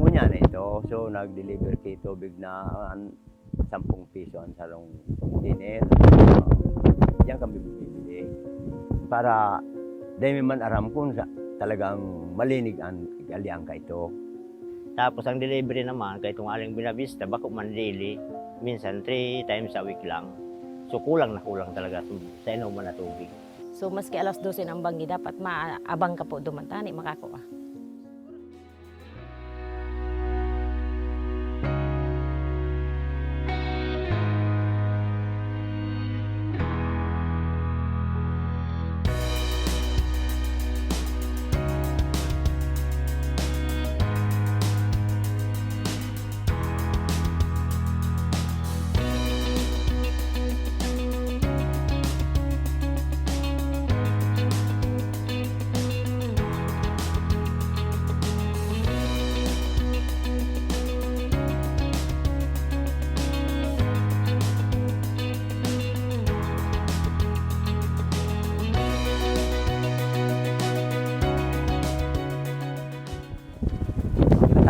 Ngunyan na ito, so nag-deliver kay tubig na an sampung piso ang sarong container. Diyan kami bumibili para dai mi man aram kung sa, talagang malinig an alian kaito. Tapos ang delivery naman, kaitong aling Buenavista, bako man daily, minsan three times a week lang. So, kulang na kulang talaga sa inuman na tubig. So, maski alas dose na ang banggi, dapat maabang ka po duman, tani makakua.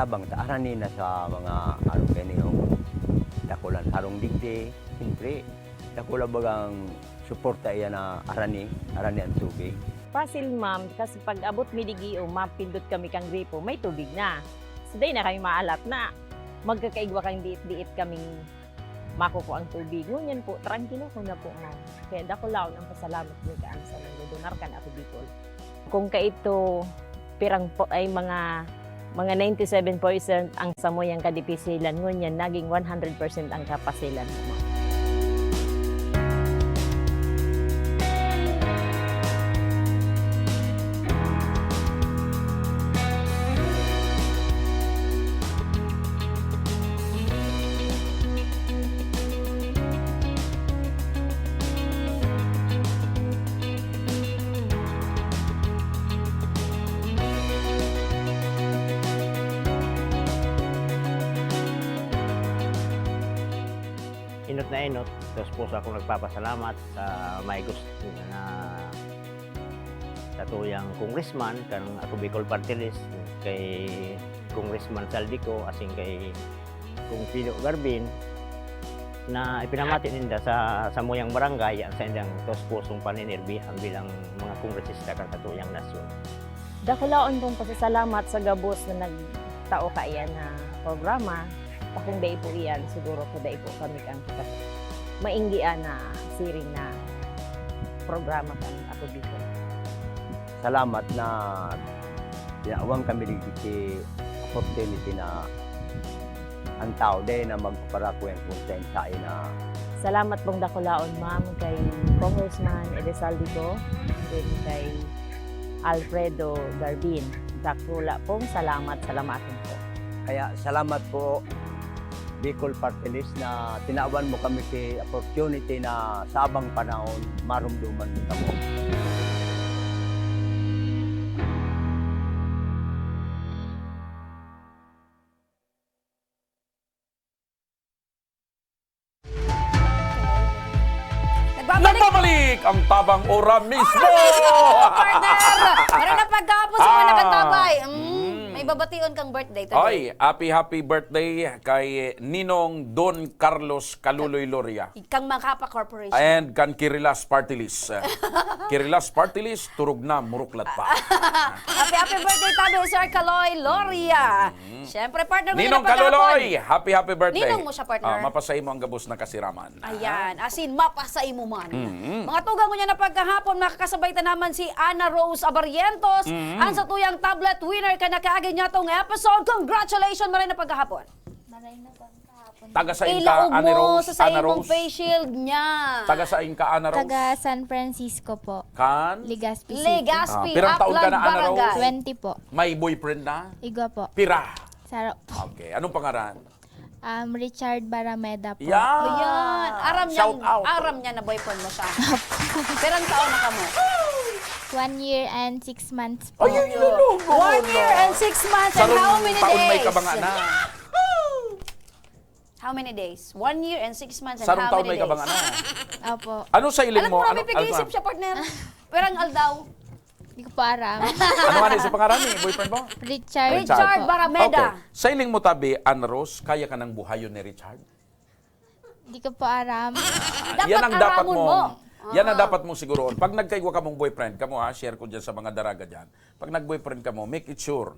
Tabang ta, arani na sa mga harong kaini, dakulan harong digdi, siyempre, dakula bagang suporta iyan na arani, arani ang tubig. Pasil, ma'am, kasi pag abot mi digi, o, mapindot kami kan gripo, may tubig na. So, dai na kami maalat na magkakaigwa kan diit-diit kaming makukuha ang tubig. Ngunyan po, trangkilo ko na po man. Kaya dakulaon ang pasalamat ko kaan sa nagdodonar kan Ako Bicol. Kung kaito, pirang po ay mga, mga ninety-seven percent ang samuyang kadipisilan, ngunyan naging one hundred percent ang kapasilan mo. Enot na enot, taos puso akong nagpapasalamat sa may gusto na satuyang congressman, kan Ako Bicol Party List, kay Congressman Zaldy Co, asin kay Kong Fido Garbin, na ipinamati ninda sa samuyang barangay an saindang taos pusong paninirbihan bilang mga kongresista kan satuyang nasyon. Dakulaon kong pasasalamat sa gabos na nagtao kaiyan na programa. Ta kung dai po iyan, siguro po dai po kami kan mainggian na siring na programa kan Ako Bicol. Salamat na tinawan kami digdi ki opportunity na an tawo dai na magpaparakuyan kun saen-saen na. Salamat pong dakulaon, ma'am, kay Congressman Elizalde Go, din kay Alfredo Garbin. Dakula pong salamat, salamaton po. Kaya salamat po, Bicol Party List, na tinawan mo kami ki opportunity na sa abang panahon, marumduman mo kamo. Nagbabalik! Nagbabalik ang Tabang Ora mismo! Partner! Maray na paghapon sa mga Ah. nakatabay. Mm, Mm. may babation kang birthday today. Ay, happy, happy birthday kay Ninong Don Carlos Caluloy Loria. Kang Makapa Corporation. And kan Kirilas Party List. Kirilas Party List, turog na, muruklat pa. Happy, happy birthday tabi, Sir Kaloy Loria. Mm. Siyempre, partner, Ninong kanina Kaloloy, paghapon. Happy, happy birthday. Ninong mo siya, partner. Ah, mapasay mo ang gabos na kasiraman. Ayan, asin, mapasay mo man. Mm. Mga tugang, ngunyan na paghahapon, makakasabay ta naman si Ana Rose Abarientos, Mm. ang satuyang tablet winner ka na kaagi niya tong episode. Congratulations, maray na paghahapon. Maray na paghahapon. Taga sain ka, Ilaog Ana mo Rose? sa Ana saimong Rose? face shield niya. Taga sain ka, Ana Rose? Taga San Francisco po. Kan? Legazpi City. Legazpi, Ah, pirang taon ka Aklan na, Ana Rose? Barangay. Twenty po. May boyfriend na? Igwa po. Pira? Saro po. Okay. Anong pangaran? Um, Richard Barameda po. Yan. Ayan. Aram niya, Shout out. aram niya na boyfriend mo siya. Pirang taon na kamo? One year and six months po. Ay, ay, lulugo One na. year and six months and Sarong how many taon may days? kabanga na? How many days? One year and six months and Sarong how taon many may days? kabanga na? Opo. Ano sa iling Alam mo, mo, ano, may pag-iisip ano? siya, partner. Pirang aldaw. Di ko pa aram. Ano nga na sa pangaran ni boyfriend mo? Richard Richard po. Barameda. Okay. Sa iling mo tabi, Ana Rose, kaya ka nang buhayon ni Richard? Di ko pa aram. Dapat Yan ang dapat aramon mong, mo. yan ang Ah. dapat mong siguroon. Pag nagkaigwa ka mong boyfriend, kamo ha, share ko dyan sa mga daraga dyan. Pag nag-boyfriend ka mo, make it sure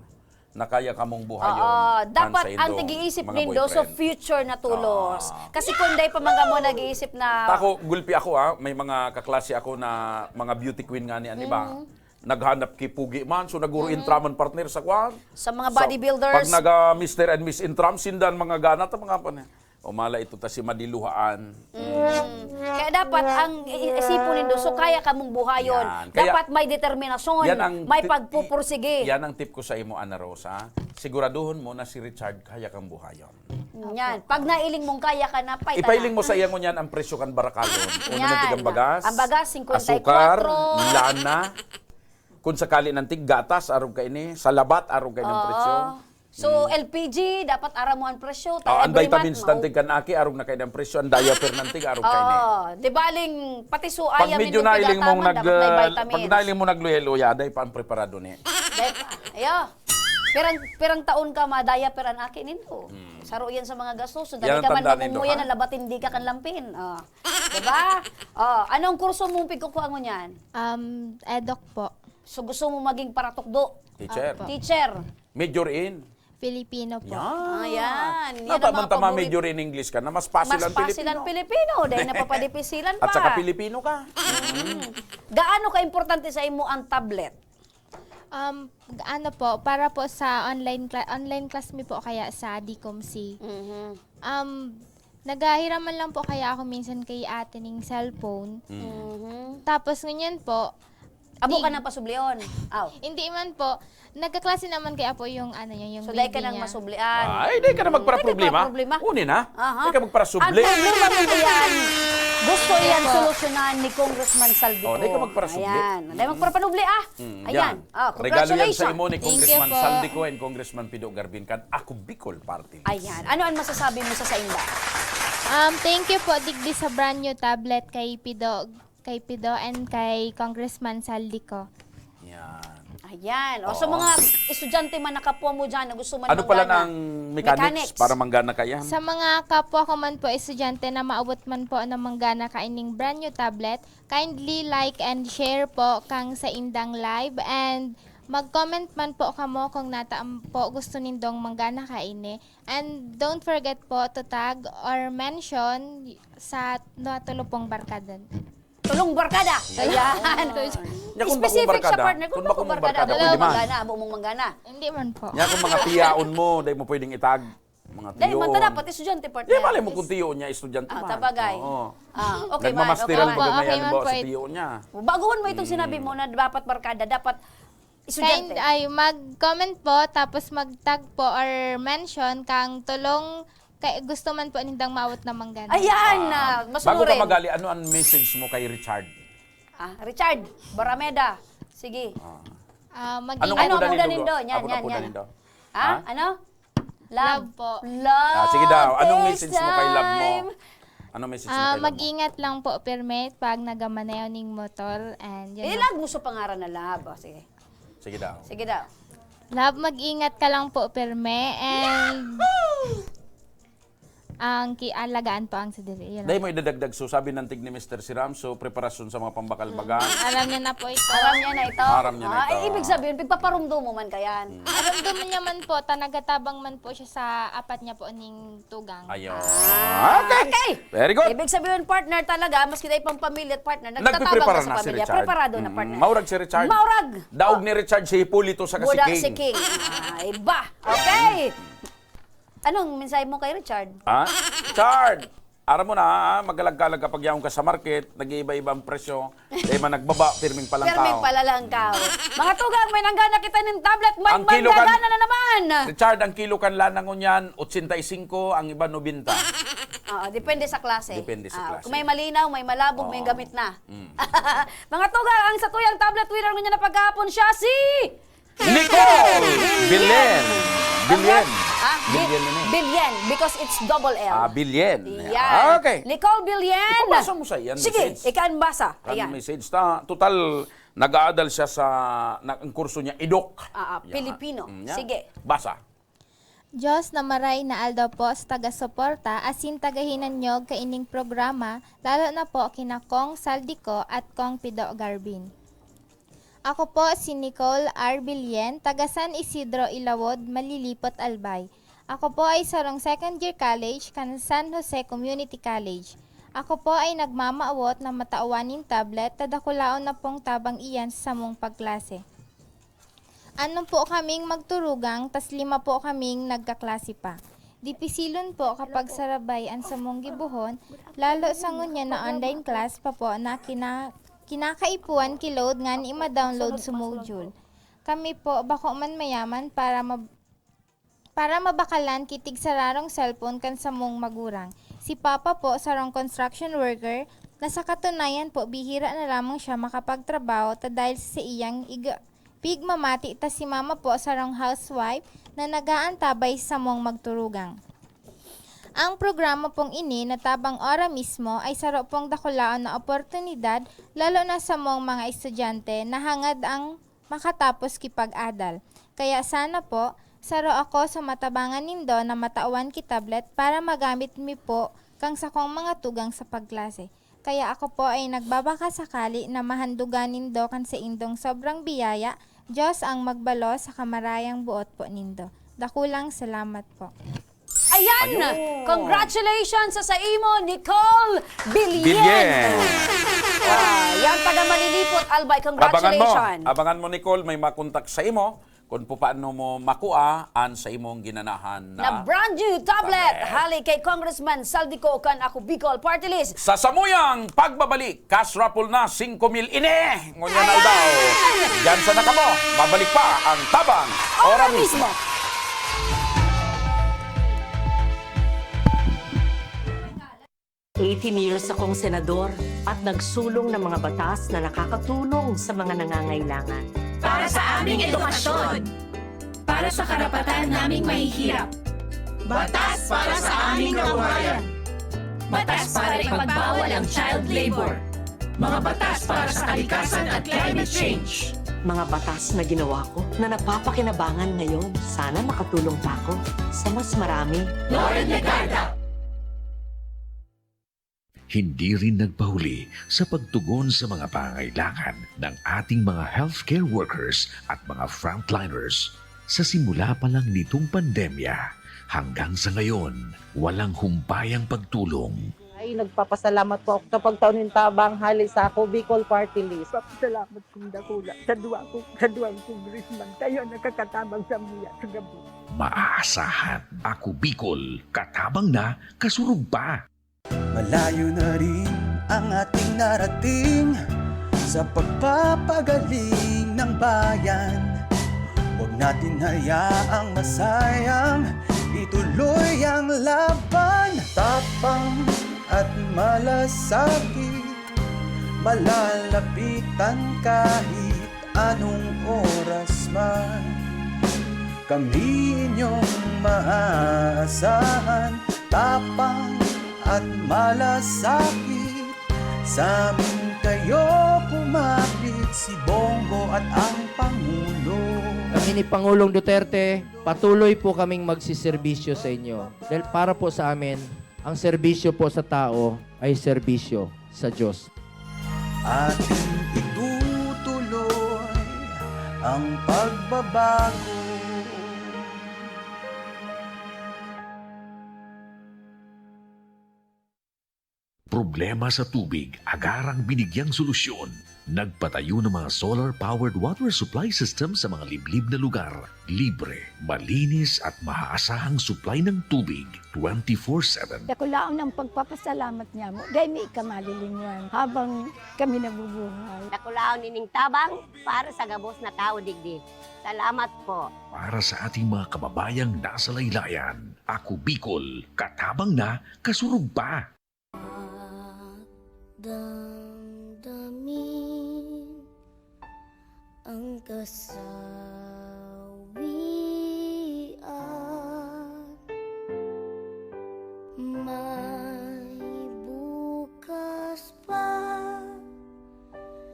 na kaya ka mong buhayon Oo, kan dapat sa ang indong tig-iisip mga nindo sa boyfriend. future na tulos. Oo. Kasi kung dai pa man kamo nag-iisip na Tako, gulpi ako, ha. May mga kaklase ako na mga beauty queen nga ni, ano ba? Mm. Naghanap ki pugi man, so naguro Mm. intraman partner sa kwan. Sa mga Sa, bodybuilders. pag naga Mister and Miss Intram, sindan mga ganat, mga pan-, o mala ito ta si madiluhaan. Mm. Kaya dapat ang i-, isipon nindo, so kaya ka mong buhayon. Yan. Kaya Dapat may determinasyon, yan ang may ti-, pagpupursige. yan ang tip ko sa imo, Ana Rosa. Siguraduhon mo na si Richard kaya kang buhayon. Yan. Pag nailing mong kaya ka na, pay Ipailing tana. mo sa iya ngunyan ang presyo kan barakalon. Una Yan. na tigang bagas, Ang bagas, singkwenta y kuwatro. asukar, lana. Kung sakali nantig gatas, arog ka ini. Sa labat, arog ka ini ang Oo. presyo. So, Mm. L P G, dapat aram mo ang presyo. Ta Oh, ang every vitamins month, nantig kan aki, arog na kayo ng presyo. Ang diaper nantig, arog kayo ini. Oh, di baling pati su Pag ayamin medyo ng nailing mong pigataman, nag-, dapat may uh, vitamins. pag nailing mo nagluya-luya, day pa ang preparado ni. Day pa. Ayo. Pirang, pirang taon ka ma-diaper ang aki nindo. Hmm. Saro yan sa mga gastos. So, Yan dali ang ka man tanda nindo, mamunguyan ha? na labat hindi ka kan lampin. Oh. Diba? Oh, anong kurso mong pigkukuha ngunyan? Um, edok po. So, gusto mo maging paratukdo? Teacher. Opo. Teacher. Major in? Pilipino po. Yan. Ayan. Yan Nata ang man mga tama, paborito. Major in English ka na, mas fácil Mas ang fácil ang Pilipino. Pilipino, dahil napapadipisilan pa. At saka Pilipino ka. Gaano ka-importante sa imo ang tablet? Um, ano po, para po sa online cla- online class mi po kaya sa D COMC. Mhm. Um, naghahiraman lang po kaya ako minsan kay ate ning cellphone. Mhm. Tapos ngunyan po, Abo ka di- ng pasublion. Aw. Hindi man po, nagkaklase naman kaya po yung ano niya, yung So, dahil ka baby nang niya. masubli- Yan. Ay, di ka na magparaproblema. Hindi ka magparaproblema. Uni na. Aha. Di ka magparasubli. Ang problema mo yan, gusto yan solusyonan ni Congressman Saldi Oh, ko. di ka magparasubli. Ayan. Di magparapanubli, ah. Mm, Ayan. yan. Ah, Regalo yan sa congratulations. imo ni Thank you Congressman po. Saldi ko and Congressman Pido Garbin kan Ako Bicol Party List. Ayan. Ano ang masasabi mo sa sainda? Um, thank you po digdi sa brand new tablet kay Pido, kay Pido and kay Congressman Saldi ko. Yan. Ayan. O, sa Oo. mga estudyante man na kapwa mo dyan na gusto man Ano pala manggana. ng mechanics, para manggana ka yan? Sa mga kapwa ko man po estudyante na maabot man po na manggana kaining brand new tablet, kindly like and share po kang saindang live and mag-comment man po kamo kung nata po gusto nindong manggana kaini. And don't forget po to tag or mention sa mga tulo pong barkada. Tulong barkada. Ayan. Ya, kung Specific bakong barkada, siya, partner. Kung kung bakong bakong barkada, barkada, abo pwede mong man. manggana, abo mong manggana. Hindi man po. Yan kung mga tiyaon mo, dahil mo pwedeng itag. Mga tiyo. Dahil man ta dapat estudyante, partner. Di, malay mo kung tiyo niya, estudyante Ah, man. Tabagay. Oo. Ah, okay man, Nagmamasteran okay ko man. doon, Okay man halimbawa, po sa it- tiyo niya. Baguhon mo itong sinabi mo na dapat barkada, dapat Kind, estudyante. Ay, mag-comment po, tapos mag-tag po or mention kang tulong kay gusto man po nindang maawot na manggana. Ayan, ah, Bago ka masunurin. Magali, ano ang message mo kay Richard? Ah, Richard Barameda. Sige. Ah, mag- Anong Ano apodan apodan nindo? nindo? Yan, Anong yan, apodan yan. Nindo? Ha? Ano? Love po. Love Ah, sige daw, anong takes message mo kay love mo? time. Anong message mo Ah, kay love mo? Mag-ingat lang po, permit, pag nagamaneho ning motor. And yun lang. Ilag mo sa pangaran na love. O, sige. Sige daw. Sige daw. Love, mag-ingat ka lang po, perme. And ang kialagaan po ang sadiri. Yun Dahil lang. Mo idadagdag, so sabi ng tig ni Mister Siram, so preparasyon sa mga pambakal baga. Alam niya na po ito. Aram niya na ito. Aram niya na Ah, ito. Ibig sabihin, pigpaparumdo mo man kayan. Aramdaman niya man po, ta nagatabang man po siya sa apat niya po ning tugang. Ayun. Ah, Okay. okay. Very good. Ibig sabihin, partner talaga, maski na ipang pamilya at partner, nagtatabang Nagpiprepara ka sa na si pamilya. Richard. Preparado na, Mm, partner. Maurag si Richard. Maurag. Daog Oh. ni Richard si Hipólito sa Buda Kasiking. si King. Ay, ba? Okay. Anong mensahe mo kay Richard? Ha? Richard! Aram mo na, ha? Magalag-kalag kapag yaon ka sa market, nag-iiba-iba ang presyo. Dahil man nagbaba, pirming palantaw. Pirming palalantaw. Mga tugang, may nanggana kita ning tablet, may Ang kilo kan- manggagana na naman. Richard, ang kilo kan lanang ngunyan, otsenta y singko, ang iba, nobenta. Oo, depende sa klase. Depende sa Ah, klase. Kung may malinaw, may malabog, may Oo. gamit na. Mm. Mga tugang, ang satuyang tablet winner ngunyan na pagkahapon siya si Nicole! Billen! Billen! Ah, Bi- Billen yun eh. Billen, because it's double L. Ah, Billen. Yan. Okay. Nicole Billen. Ipabasa mo sa iyan, Sige, message. ikaw ang basa. Kan Ayan. Message ta. Total, nag-aadal siya sa, na, ang kurso niya, idok. Ah, ah, Yan. Pilipino. Mm, yan. Sige. Basa. Diyos na maray na aldaw po sa taga-suporta asin taga-hinanyog kaining programa, lalo na po kina Kong Saldico at Kong Pido Garbin. Ako po si Nicole R. Billen, taga San Isidro, Ilawod, Malilipot, Albay. Ako po ay sarong second year college kan San Jose Community College. Ako po ay nagmamaawot na matawan nin tablet ta dakulaon na pong tabang iyan sa samong pagklase. Anom po kaming magturugang, tas lima po kaming nagkaklase pa. Dipisilon po kapag sarabay an samong gibohon, lalo sa ngunyan na online class pa po na kina-, kinakaipuhan ki load ngani ma-download sa module. Kami po, bako man mayaman para mab-, para mabakalan ki tigsararong cellphone kan samong magurang. Si Papa po, sarong construction worker, na sa katunayan po, bihira na lamang siya makapagtrabaho ta dahil sa iyang iga-, pigmamati ta si Mama po, sarong housewife na nag-aantabay sa samong magturugang. Ang programa pong ini na tabang ora mismo ay saro pong dakulaon na oportunidad, lalo na sa samong mga estudyante na hangad ang makatapos ki pag-adal. Kaya sana po, saro ako sa matabangan nindo na matawan ki tablet para magamit mi po kang sakong mga tugang sa pagklase. Kaya ako po ay nagbabakasakali na mahandugan nindo kan saindong sobrang biyaya, Diyos ang magbalo sa kamarayang buot po nindo. Dakulang salamat po. Ayan! Ayun. Congratulations sa, sa imo, Nicole Bilyen! Bilyen. Ah, yan, taga Malilipot, Albay, congratulations! Abangan mo, abangan mo, Nicole, may makontak sa imo kung paano mo makua an sa imong ginanahan na, na brand new tablet. Tablet. Hali kay Congressman Zaldy Co kan Ako Bicol Party List. Sa samuyang pagbabalik, cash raffle na singko mil ini! Ngunyan na daw. Diyan sa nakamo, mabalik pa ang Tabang. Ora mismo. Eighteen years akong senador at nagsulong ng mga batas na nakakatulong sa mga nangangailangan. Para sa aming edukasyon. Para sa karapatan naming mahihirap. Batas para sa aming kabuhayan. Batas para ipagbawal ang child labor. Mga batas para sa kalikasan at climate change. Mga batas na ginawa ko na napapakinabangan ngayon. Sana makatulong pa ako sa mas marami. Loren Legarda. Hindi rin nagpahuli sa pagtugon sa mga pangangailangan ng ating mga healthcare workers at mga frontliners. Sa simula pa lang nitong pandemya, hanggang sa ngayon, walang humpayang pagtulong. Ay, nagpapasalamat po ako sa pagtao nin tabang hali sa Ako Bicol Party List. Papasalamat kong dakula sa duwa ko, sa duwang congressman, kayo nakakatabang sa mga sa gabi. Maaasahan, Ako Bicol, katabang na, kasurog pa. Malayo na rin ang ating narating sa pagpapagaling ng bayan. Huwag natin hayaang masayang ituloy ang laban. Tapang at malasakit, malalapitan kahit anong oras man. Kami inyong maaasahan, tapang at malasakit. Sa amin kayo kumapit, si Bongo at ang Pangulo. Kami ni Pangulong Duterte, patuloy po kaming magsiserbisyo sa inyo. Dahil para po sa amin, ang serbisyo po sa tao ay serbisyo sa Diyos. Ating itutuloy ang pagbabago. Problema sa tubig, agarang binigyang solusyon. Nagpatayo ng mga solar-powered water supply system sa mga liblib na lugar. Libre, malinis at maaasahang supply ng tubig twenty-four seven. Dakulaon ang pagpapasalamat niamo dahil may ikamalilingwan habang kami nabubuhay. Dakulaon ining tabang para sa gabos na tao digdi. Salamat po. Para sa ating mga kababayang nasa laylayan, Ako Bicol, katabang na, kasurog pa. Damdamin ang kasawian. May bukas pa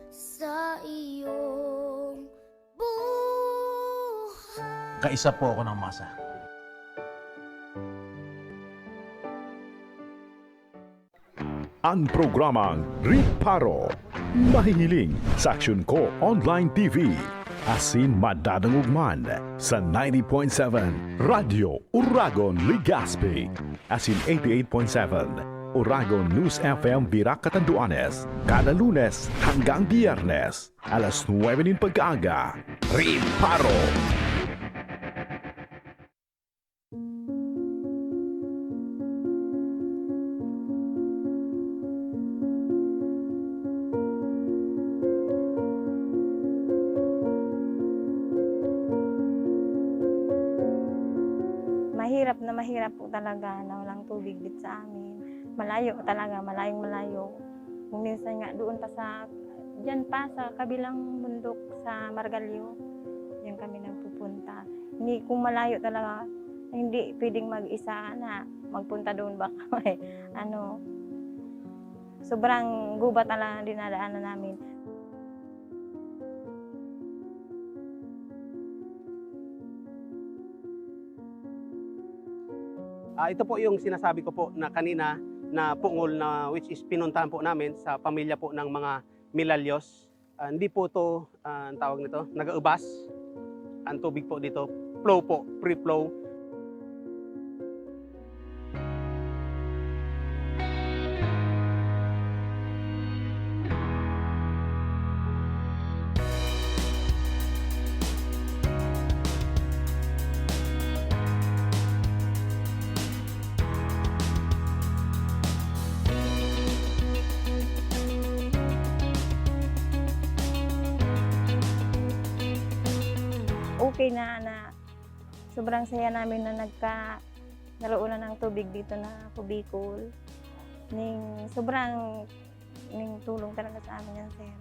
sa iyong buhay. Kaisa po ako ng masa. Ang programang Riparo, mahihiling sa Aksyon Ko Online T V, asin madadangog man sa ninety point seven Radyo Uragon, Legazpi, asin eighty-eight point seven Uragon News F M Virac, Catanduanes, kada Lunes hanggang Biyernes, alas nuebe nin pagkaaga. Riparo! Mahirap na mahirap po talaga na walang tubig dito sa amin. Malayo talaga, malayong malayo. Kung minsan nga doon pa sa, diyan pa sa kabilang bundok sa Margallo, diyan kami nagpupunta. Hindi, kung malayo talaga, hindi pwedeng mag-isa na magpunta doon, baka may ano, sobrang gubat na lang ang dinadaanan namin. Ah, ito po yung sinasabi ko po na kanina na pungol na which is pinuntahan po namin sa pamilya po ng mga Milalyos. Ah, hindi po to, ah, ang tawag nito, nag-aubas ang tubig po dito. Flow po, free flow. Okay na, na sobrang saya namin na nagka-, naroonan ng tubig dito na Cubicol. Ning sobrang, ning tulong talaga sa amin yan, sir.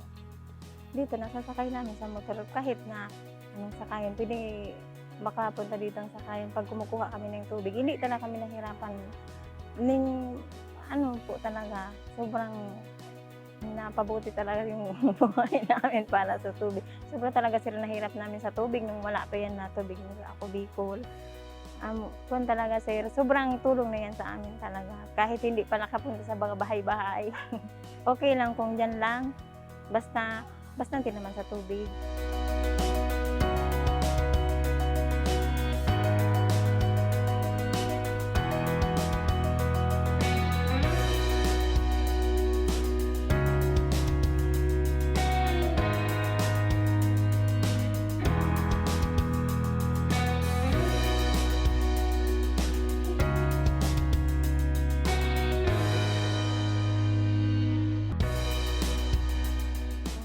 Dito, nasasakay namin sa motor. Kahit na anong sakayan, pwede makapunta dito ang sakayan. Pag kumukuha kami ng tubig, hindi talaga kami nahirapan. Ning, ano po talaga, sobrang napabuti talaga yung buhay namin para sa tubig. Sobra talaga, sir, nahirap namin sa tubig nung wala pa yan na tubig nila ako, Bicol. Um, kung talaga, sir, sobrang tulong na yan sa amin talaga. Kahit hindi pa nakapunta sa mga bahay-bahay. Okay lang kung dyan lang. Basta, basta hindi naman sa tubig.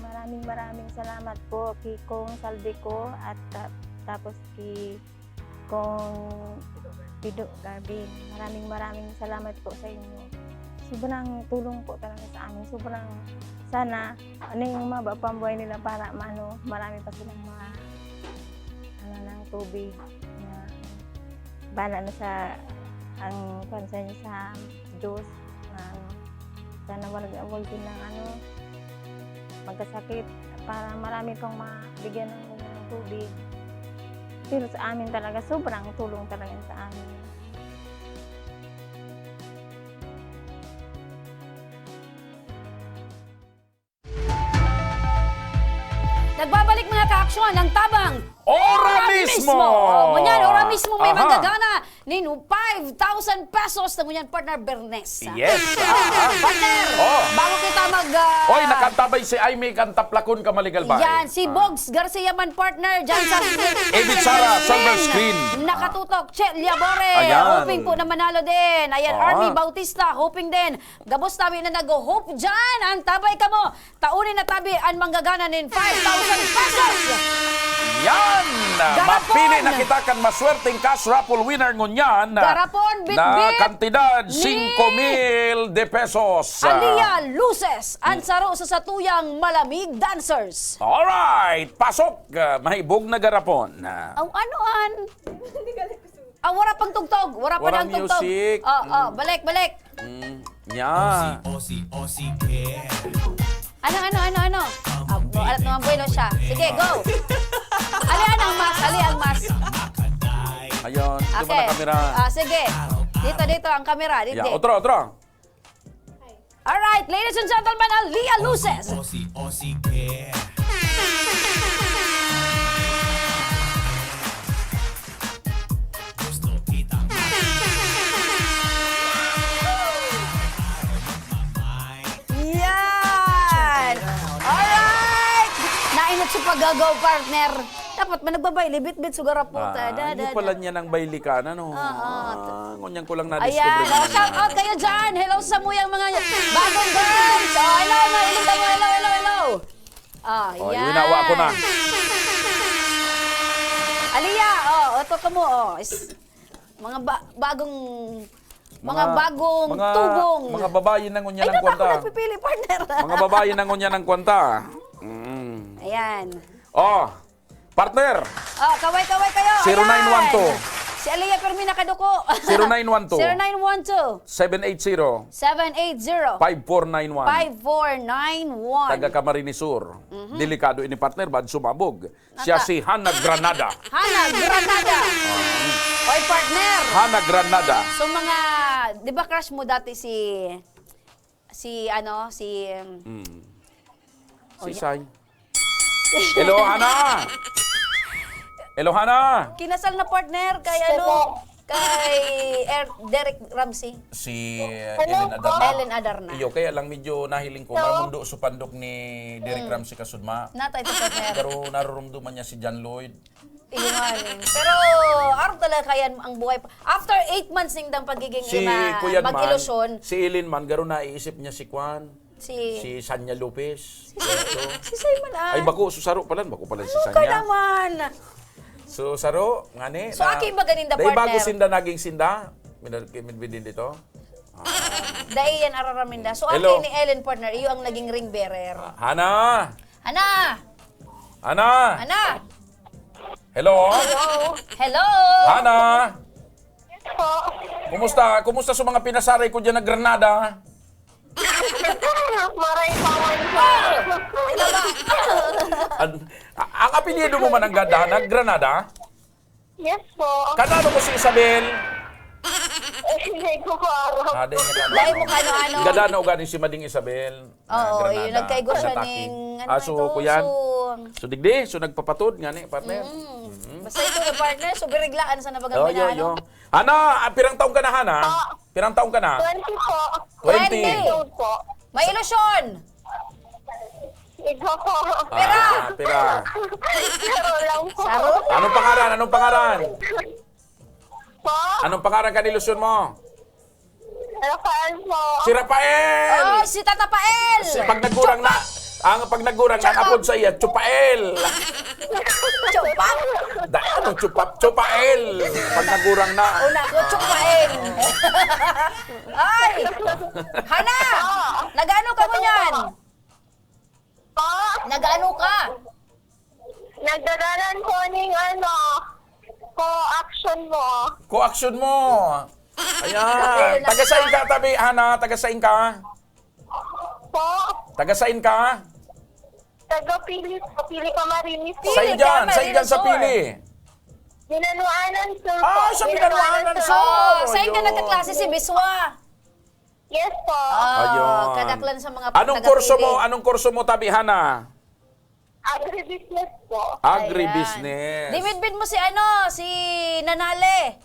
Maraming, maraming salamat po kay Kong Saldico at ta-, tapos kay Kong Pido Garvin. Maraming, maraming salamat po sa inyo. Sobrang tulong po talaga sa amin. Sobrang, sana, ano yung mababa pa ang buhay nila para maano, marami pa silang mga, ano, ng tubig na bala na sa, ang, kwan sa, sa Diyos, na, ano, sana wag, wag silang, ano, magkasakit para marami pang mabigyan ng, ng tubig. Pero sa amin talaga, sobrang tulong talaga sa amin. Nagbabalik, mga kaaksyon, ang Tabang Ora Mismo! Oh, ngunyan, ora mismo may Aha. manggagana nin five thousand pesos na ngunyan, partner Bernes. Yes, ah. Partner, Oh. bago kita mag, ah, Oy, nakantabay si Aimee kan Taplakon, Kamaligalbay. Yan, si Ah. Bogs Garcia man, partner, dyan sa Ibit Sara, Silver Screen. Nakatutok, Che Liabore, Ayan. hoping po na manalo din. Ayan, Ah. Army Bautista, hoping din. Gabos tabi na nag-hope dyan. Antabay kamo. Tauni na tabi an manggagana nin five thousand pesos. Yan! Garapon! Mapili na kita kan maswerteng cash raffle winner ngunyan na, Garapon, na bitbit kantidad ni singko mil de pesos. Alia Luces, an Hmm. saro sa satuyang malamig dancers. Alright! Pasok! Ah, mahibog na garapon. Ah. Aw, ano an? Ah, wala pang tugtog. Wala pa Wala nang tugtog. music. Oh, oh, Mm. balik, balik. Mm, yeah. Osi, osi, osi, care. Ano, ano, ano, ano? Ah, alat naman, bueno siya. Sige, go. Ali, ano ang mas? Ali ang mas? Ayun, ito ba Okay. na kamera? Ah, sige. Dito, dito ang kamera. Dito. Yeah, otro, otro. Alright, ladies and gentlemen, Alia Luces. Osi, osi, care. Gusto kitang Yan! Alright! Nainot sa paggagaw, partner. Dapat man nagbabayle, bitbit, sugar, puta. Ah, Da, da, hindi pala da. niya nang bayle ka na, no? Oo. Ah, ngunyan ko lang Ayan. na-discover Oh, naman shout yan. out kayo dyan. Hello sa muyang mga bagong girls. Oh, hello, mga iling kamo. Hello, hello, hello. Oh, Oh, yan. Hinawa ko na. Alia, oh, ito kamo, oh. Is, mga ba-, bagong, mga Mga, bagong mga, tubong. mga babae na ngunyan Ay, ang naku, ako kwanta. nagpipili, partner. Mga babae na ngunyan ang kwanta. Mm. Ayan. Oh, partner. Oh, kaway-kaway kayo. Ayan. Zero nine one two. Si Alia Fermin nakaduko. Zero nine one two. Zero nine one two. Seven eight zero. Seven eight zero. Five four nine one. Five four nine one. Taga Camarines Sur. Mhm. Delikado ini, partner, bad sumabog. Siya Nata- si Hana Granada. Hana Granada. Ah. Oy, partner. Hana Granada. So, mga, di ba crush mo dati si, si ano, si, um, Mm. Oh, Si ya- Isay. Hello, Hana! Hello, Hana! Kinasal na partner kay ano, kay Er- Derek Ramsey. Si Hello Ellen po. Adarna. Ellen Adarna. Iyo, kaya lang medyo nahiling ko, Hello. Mamundo sa pandok ni Derek Ramsey kasudma. Natay to partner. Pero narurumduman niya si John Lloyd. Iyo nga ni. Pero araw talaga kaya ang buhay. After eight months nindang pagiging Si ina, Kuya man, mag-ilusyon. Si Ellen man, garo naiisip niya si Kwan. Si Si Sanya Lopez. Si, si Simon ah. Ay, bako, so saro pala. Bako pala si Sanya. Ano ka naman? So, saro, ngani. So, aki ba ganinda, partner? Dahil bago sinda, naging sinda. Minal-, minbidin dito. Ah. Dahil yan, araraminda. So, Hello. Aki ni Ellen, partner, iyo ang naging ring bearer. Ah, Hana! Hana! Hana! Hana! Hello? Hello! Hello! Hana! Yes po. Kumusta? Kumusta sa mga pinasaray ko dyan na Granada? Maray pa man po. An, a- ang apelyido mo man ang Granada? Granada? Yes po. Kanano ko si Isabel? Eh, hindi ko po alam. Ah, di niya kanano. Dahil mo kano-ano. Gada na ugali si Mading Isabel. Oo, Granada. Yun, nagkaigo siya Kentucky. Ning, ano Ah, so, ito, kuyan? So, So, digdi, so nagpapatod nga ni, partner. Mm. Basta ito na partner, so biriglaan sa nabagang Oh, yo, yo. Ano? Hana, ah, pirang taon ka na, Hana? Ah. Pirang taon ka na? Twenty po. Twenty. Twenty. Ikaw po. May ilusyon! Ikaw po. Pira! Ah, pira. Saro lang po. Saro? Anong pangalan? Anong pangalan? Po? Anong pangalan ka ni ilusyon mo? Rafael po. Si Rafael! Oh, si Tata Pael! Si, pag nagurang na, ang pag nagurang na, ang apod sa iya, Chupael! Chupa? Da, ano, Chupa, Chupael! Pag nagurang na. Una ko, Chupael! Ay! Hana! Nagano ka mo niyan? Po? Nag-ano ka? Nagdadalan ko ning ano, ko-action mo. Ko-action mo. Ayan. Taga-sain ka, tabi, Hana? Taga-sain ka? Po? Taga-sain ka? Taga-Pili, Pili Camarines. Sain dyan? Sain dyan sa Pili? Binanuanan Sur po. Ah, sa Binanuanan Sur. Oh, sain ka nagkaklase? Si Biswa. Yes po. Ah, Ayun. Kadaklan sa mga Anong taga-Pili. Kurso mo? Anong kurso mo, Tabi Hana? Agribusiness po. Agribusiness. Ayan. Dimidbid mo si ano, si Nanale.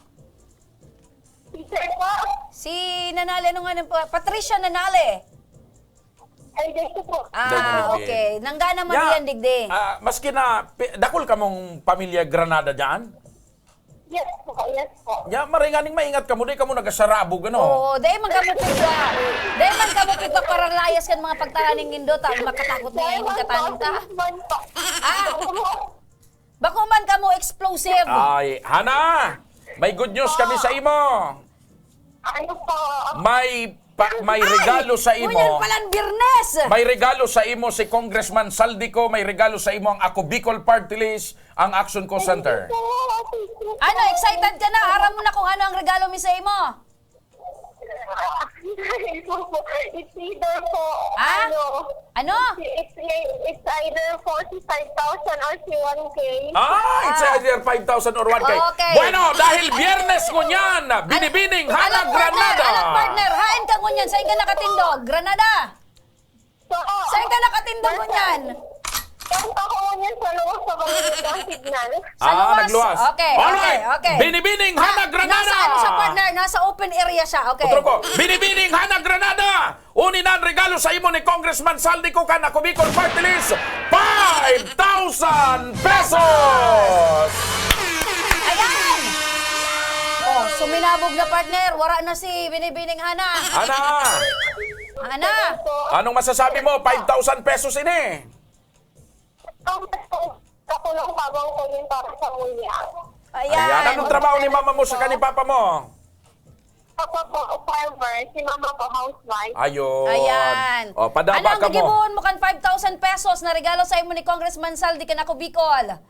Teacher po. Si Nanale, ano nga po? Patricia Nanale. Ay, dito po. Ah, okay. Nanggana man yan, digdi. Ah, maski na, pi- dakul kamong pamilya Granada dyan? Yes po, yes po. Nya, maray nganing maingat kamo, di kamo nagasarabog, ano? Oo, dai man kamo pigka, dai man kamo pigka paralayas kan mga pagtahaning nindo, ta, makatakot niya yung katahan ta. Yes, man po. Ah! Bako man kamo explosive. Ay, Hana! May good news kami sa imo. Ano po? May Pa, may regalo sa imo. Ngunyan palang Biyernes! May regalo sa imo si Congressman Saldico, may regalo sa imo ang Ako Bicol Party List, ang Action Call Center. Ano, excited ka na? Aram mo na kung ano ang regalo mi sa imo? It's either po, Ah? ano, Ano? It's, it's, it's either forty-five thousand or si one K. Ah, it's Ah. either five thousand or one K. Okay. Bueno, dahil Biyernes ngunyan, binibining Hana Alam, partner, Granada. Alam, partner, hain ka ngunyan, saan ka nakatindog? Granada? So, Saan ka nakatindog ngunyan? Saan ako ngunyan sa loob sa mga signal? Sa Ah, luwas. nagluwas. Okay, Alright. okay, okay. Binibining Hana Granada. Nasa ano siya, partner? Nasa open area siya. Okay. Otro ko, Binibining Hana Granada. Uni na ang regalo sa imo ni Congressman Saldico kan Ako Bicol Party List, five thousand pesos! Ayan! Oh, suminabog na, partner. Wara na si Binibining Hana. Ana! Ana! Anong masasabi mo? Five thousand pesos ini. Ang ako lang tabang ko yun para sa kuya. Ayan. Ayan. Anong trabaho ni mama mo sa ni papa mo? Papa po, farmer. Si mama po, housewife. Ayun. Ayan. O, padaba Anong ka mo. gigibohon mo kan five thousand pesos na regalo sa imo ni Congressman Saldi kan Ako Bicol?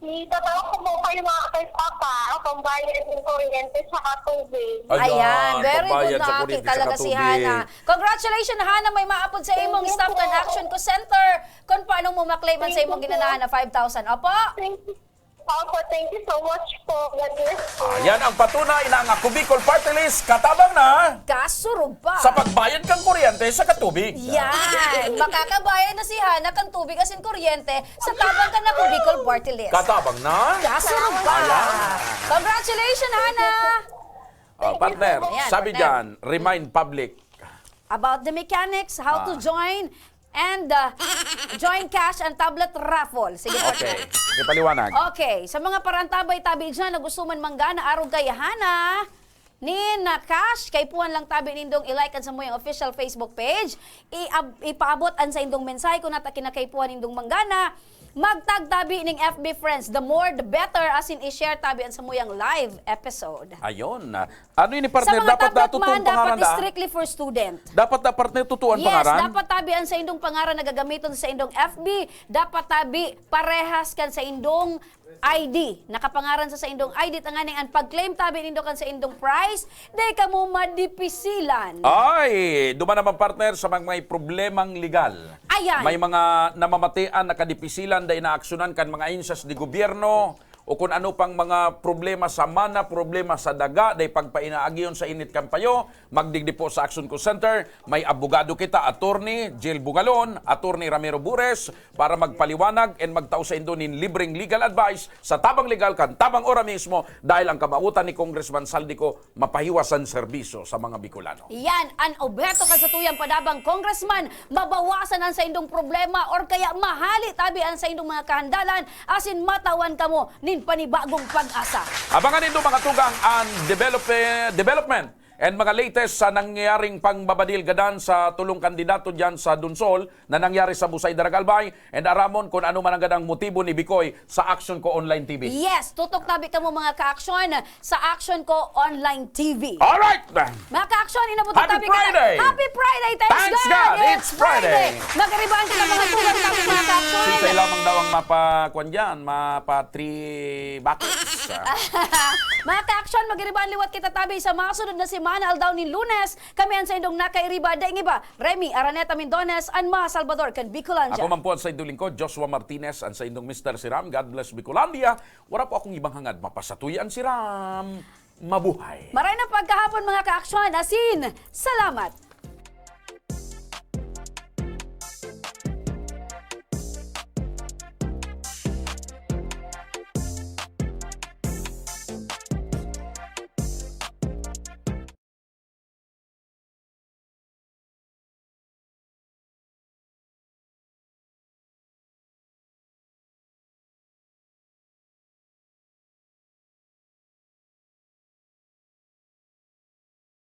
Itatanong ko po kayo mga kay Papa, pambayad ng kuryente sa tubig. Ayan, Ayan, very good pambayad sa na aki kuryente, talaga saka si tubig. Hana. Congratulations, Hana, may maapod sa imong Thank you staff kan po. Action Call Center kung paano mo maklaim ang sa Thank imong you po. ginanahan na five thousand. Opo? Thank you. Opo, thank you so much po. God bless po. Ayan ang patunay na ang Ako Bicol Party List katabang na Kasurog pa. sa pagbayad kang kuryente sa katubig. Yan. Makakabayad na si Hana kan tubig asin kuryente sa tabang kan Ako Bicol Party List. Katabang na. Kasurog pa. Ayan. Congratulations, Hana. Ah, partner, Ayan, sabi partner. dyan, remind public. About the mechanics, how to Ah. join, and uh, join cash and tablet raffle. Sige, Okay, partner. ipaliwanag. Okay, sa mga parantabay tabi dyan na gusto man manggana arog kay Hana, nin na cash, kaipuhan lang tabi nindong i-like an samuyang official Facebook page, i-ab- ipaabot an saindong mensahe kung nata kinakaipuhan nindong manggana, magtag tabi ning F B friends, the more the better, asin i-share tabi an samuyang live episode. Ayun. Ano ini, Sa partner? mga Dapat tablet datong man, dapat pangaran da? Strictly for Student. Dapat na, partner, totoo ang Yes, pangaran? Dapat tabi an saindong pangaran na gagamiton sa indong F B, dapat tabi parehas kan saindong I D. Nakapangaran sa saindong I D, tanganing an pag-claim tabi nindo kan saindong prize, dai kamo madipisilan. Ay, duman naman, partner, sa mga may problemang legal. Ayan. May mga namamatian na kadipisilan, dai naaksyonan kan mga ahensyas de gobyerno, o kung ano pang mga problema sa mana, problema sa daga, dai pagpainaagion sa init kan payo, magdigdi po sa Action Call Center. May abogado kita, Attorney Jill Bugalon, Attorney Ramiro Bures, para magpaliwanag and magtao sa indo nin libreng legal advice sa tabang legal kan tabang ora mismo, dahil ang kamawotan ni Congressman Zaldy Co mapahiwasan serbisyo sa mga Bicolano. Yan an obheto kan satuyang padabang, Congressman, mabawasan an saindong problema or kaya mahali tabi an saindong mga kahandalan asin matawan kamo nin panibagong pag-asa. Abangan nindo, mga tugang, ang develop- development and mga latest sa nangyayaring pangbabadil gadan sa tulong kandidato diyan sa Donsol na nangyari sa Busay, Daraga, Albay, and aramon kung ano man ang gadang motibo ni Bicoy sa Action Ko Online T V. Yes, tutok tabi kamo, mga ka-aksyon, sa Action Ko Online T V. Alright! Mga ka-aksyon, inabot Happy tabi Friday! Happy Friday! Thanks, Thanks God! God! It's Friday! Magaribahan kita, mga tugang tabi, mga ka-aksyon. Sinsay lamang daw ang mapa, kwan dyan, mapa three buckets. Mga ka-aksyon, magaribahan liwat kita tabi sa masunod na semana, aldaw nin Lunes. Kami an saindong nakairiba, daing iba, Remy Araneta Mindones, an mga Salvador kan Bicolandia. Ako man po ang saindong lingkod, Joshua Martinez, ang saindong Mister Siram. God bless Bicolandia. Wala po akong ibang hangad, mapasatuyan si Ram. Mabuhay. Maray na pagkahapon, mga ka-aksyon. Asin, salamat.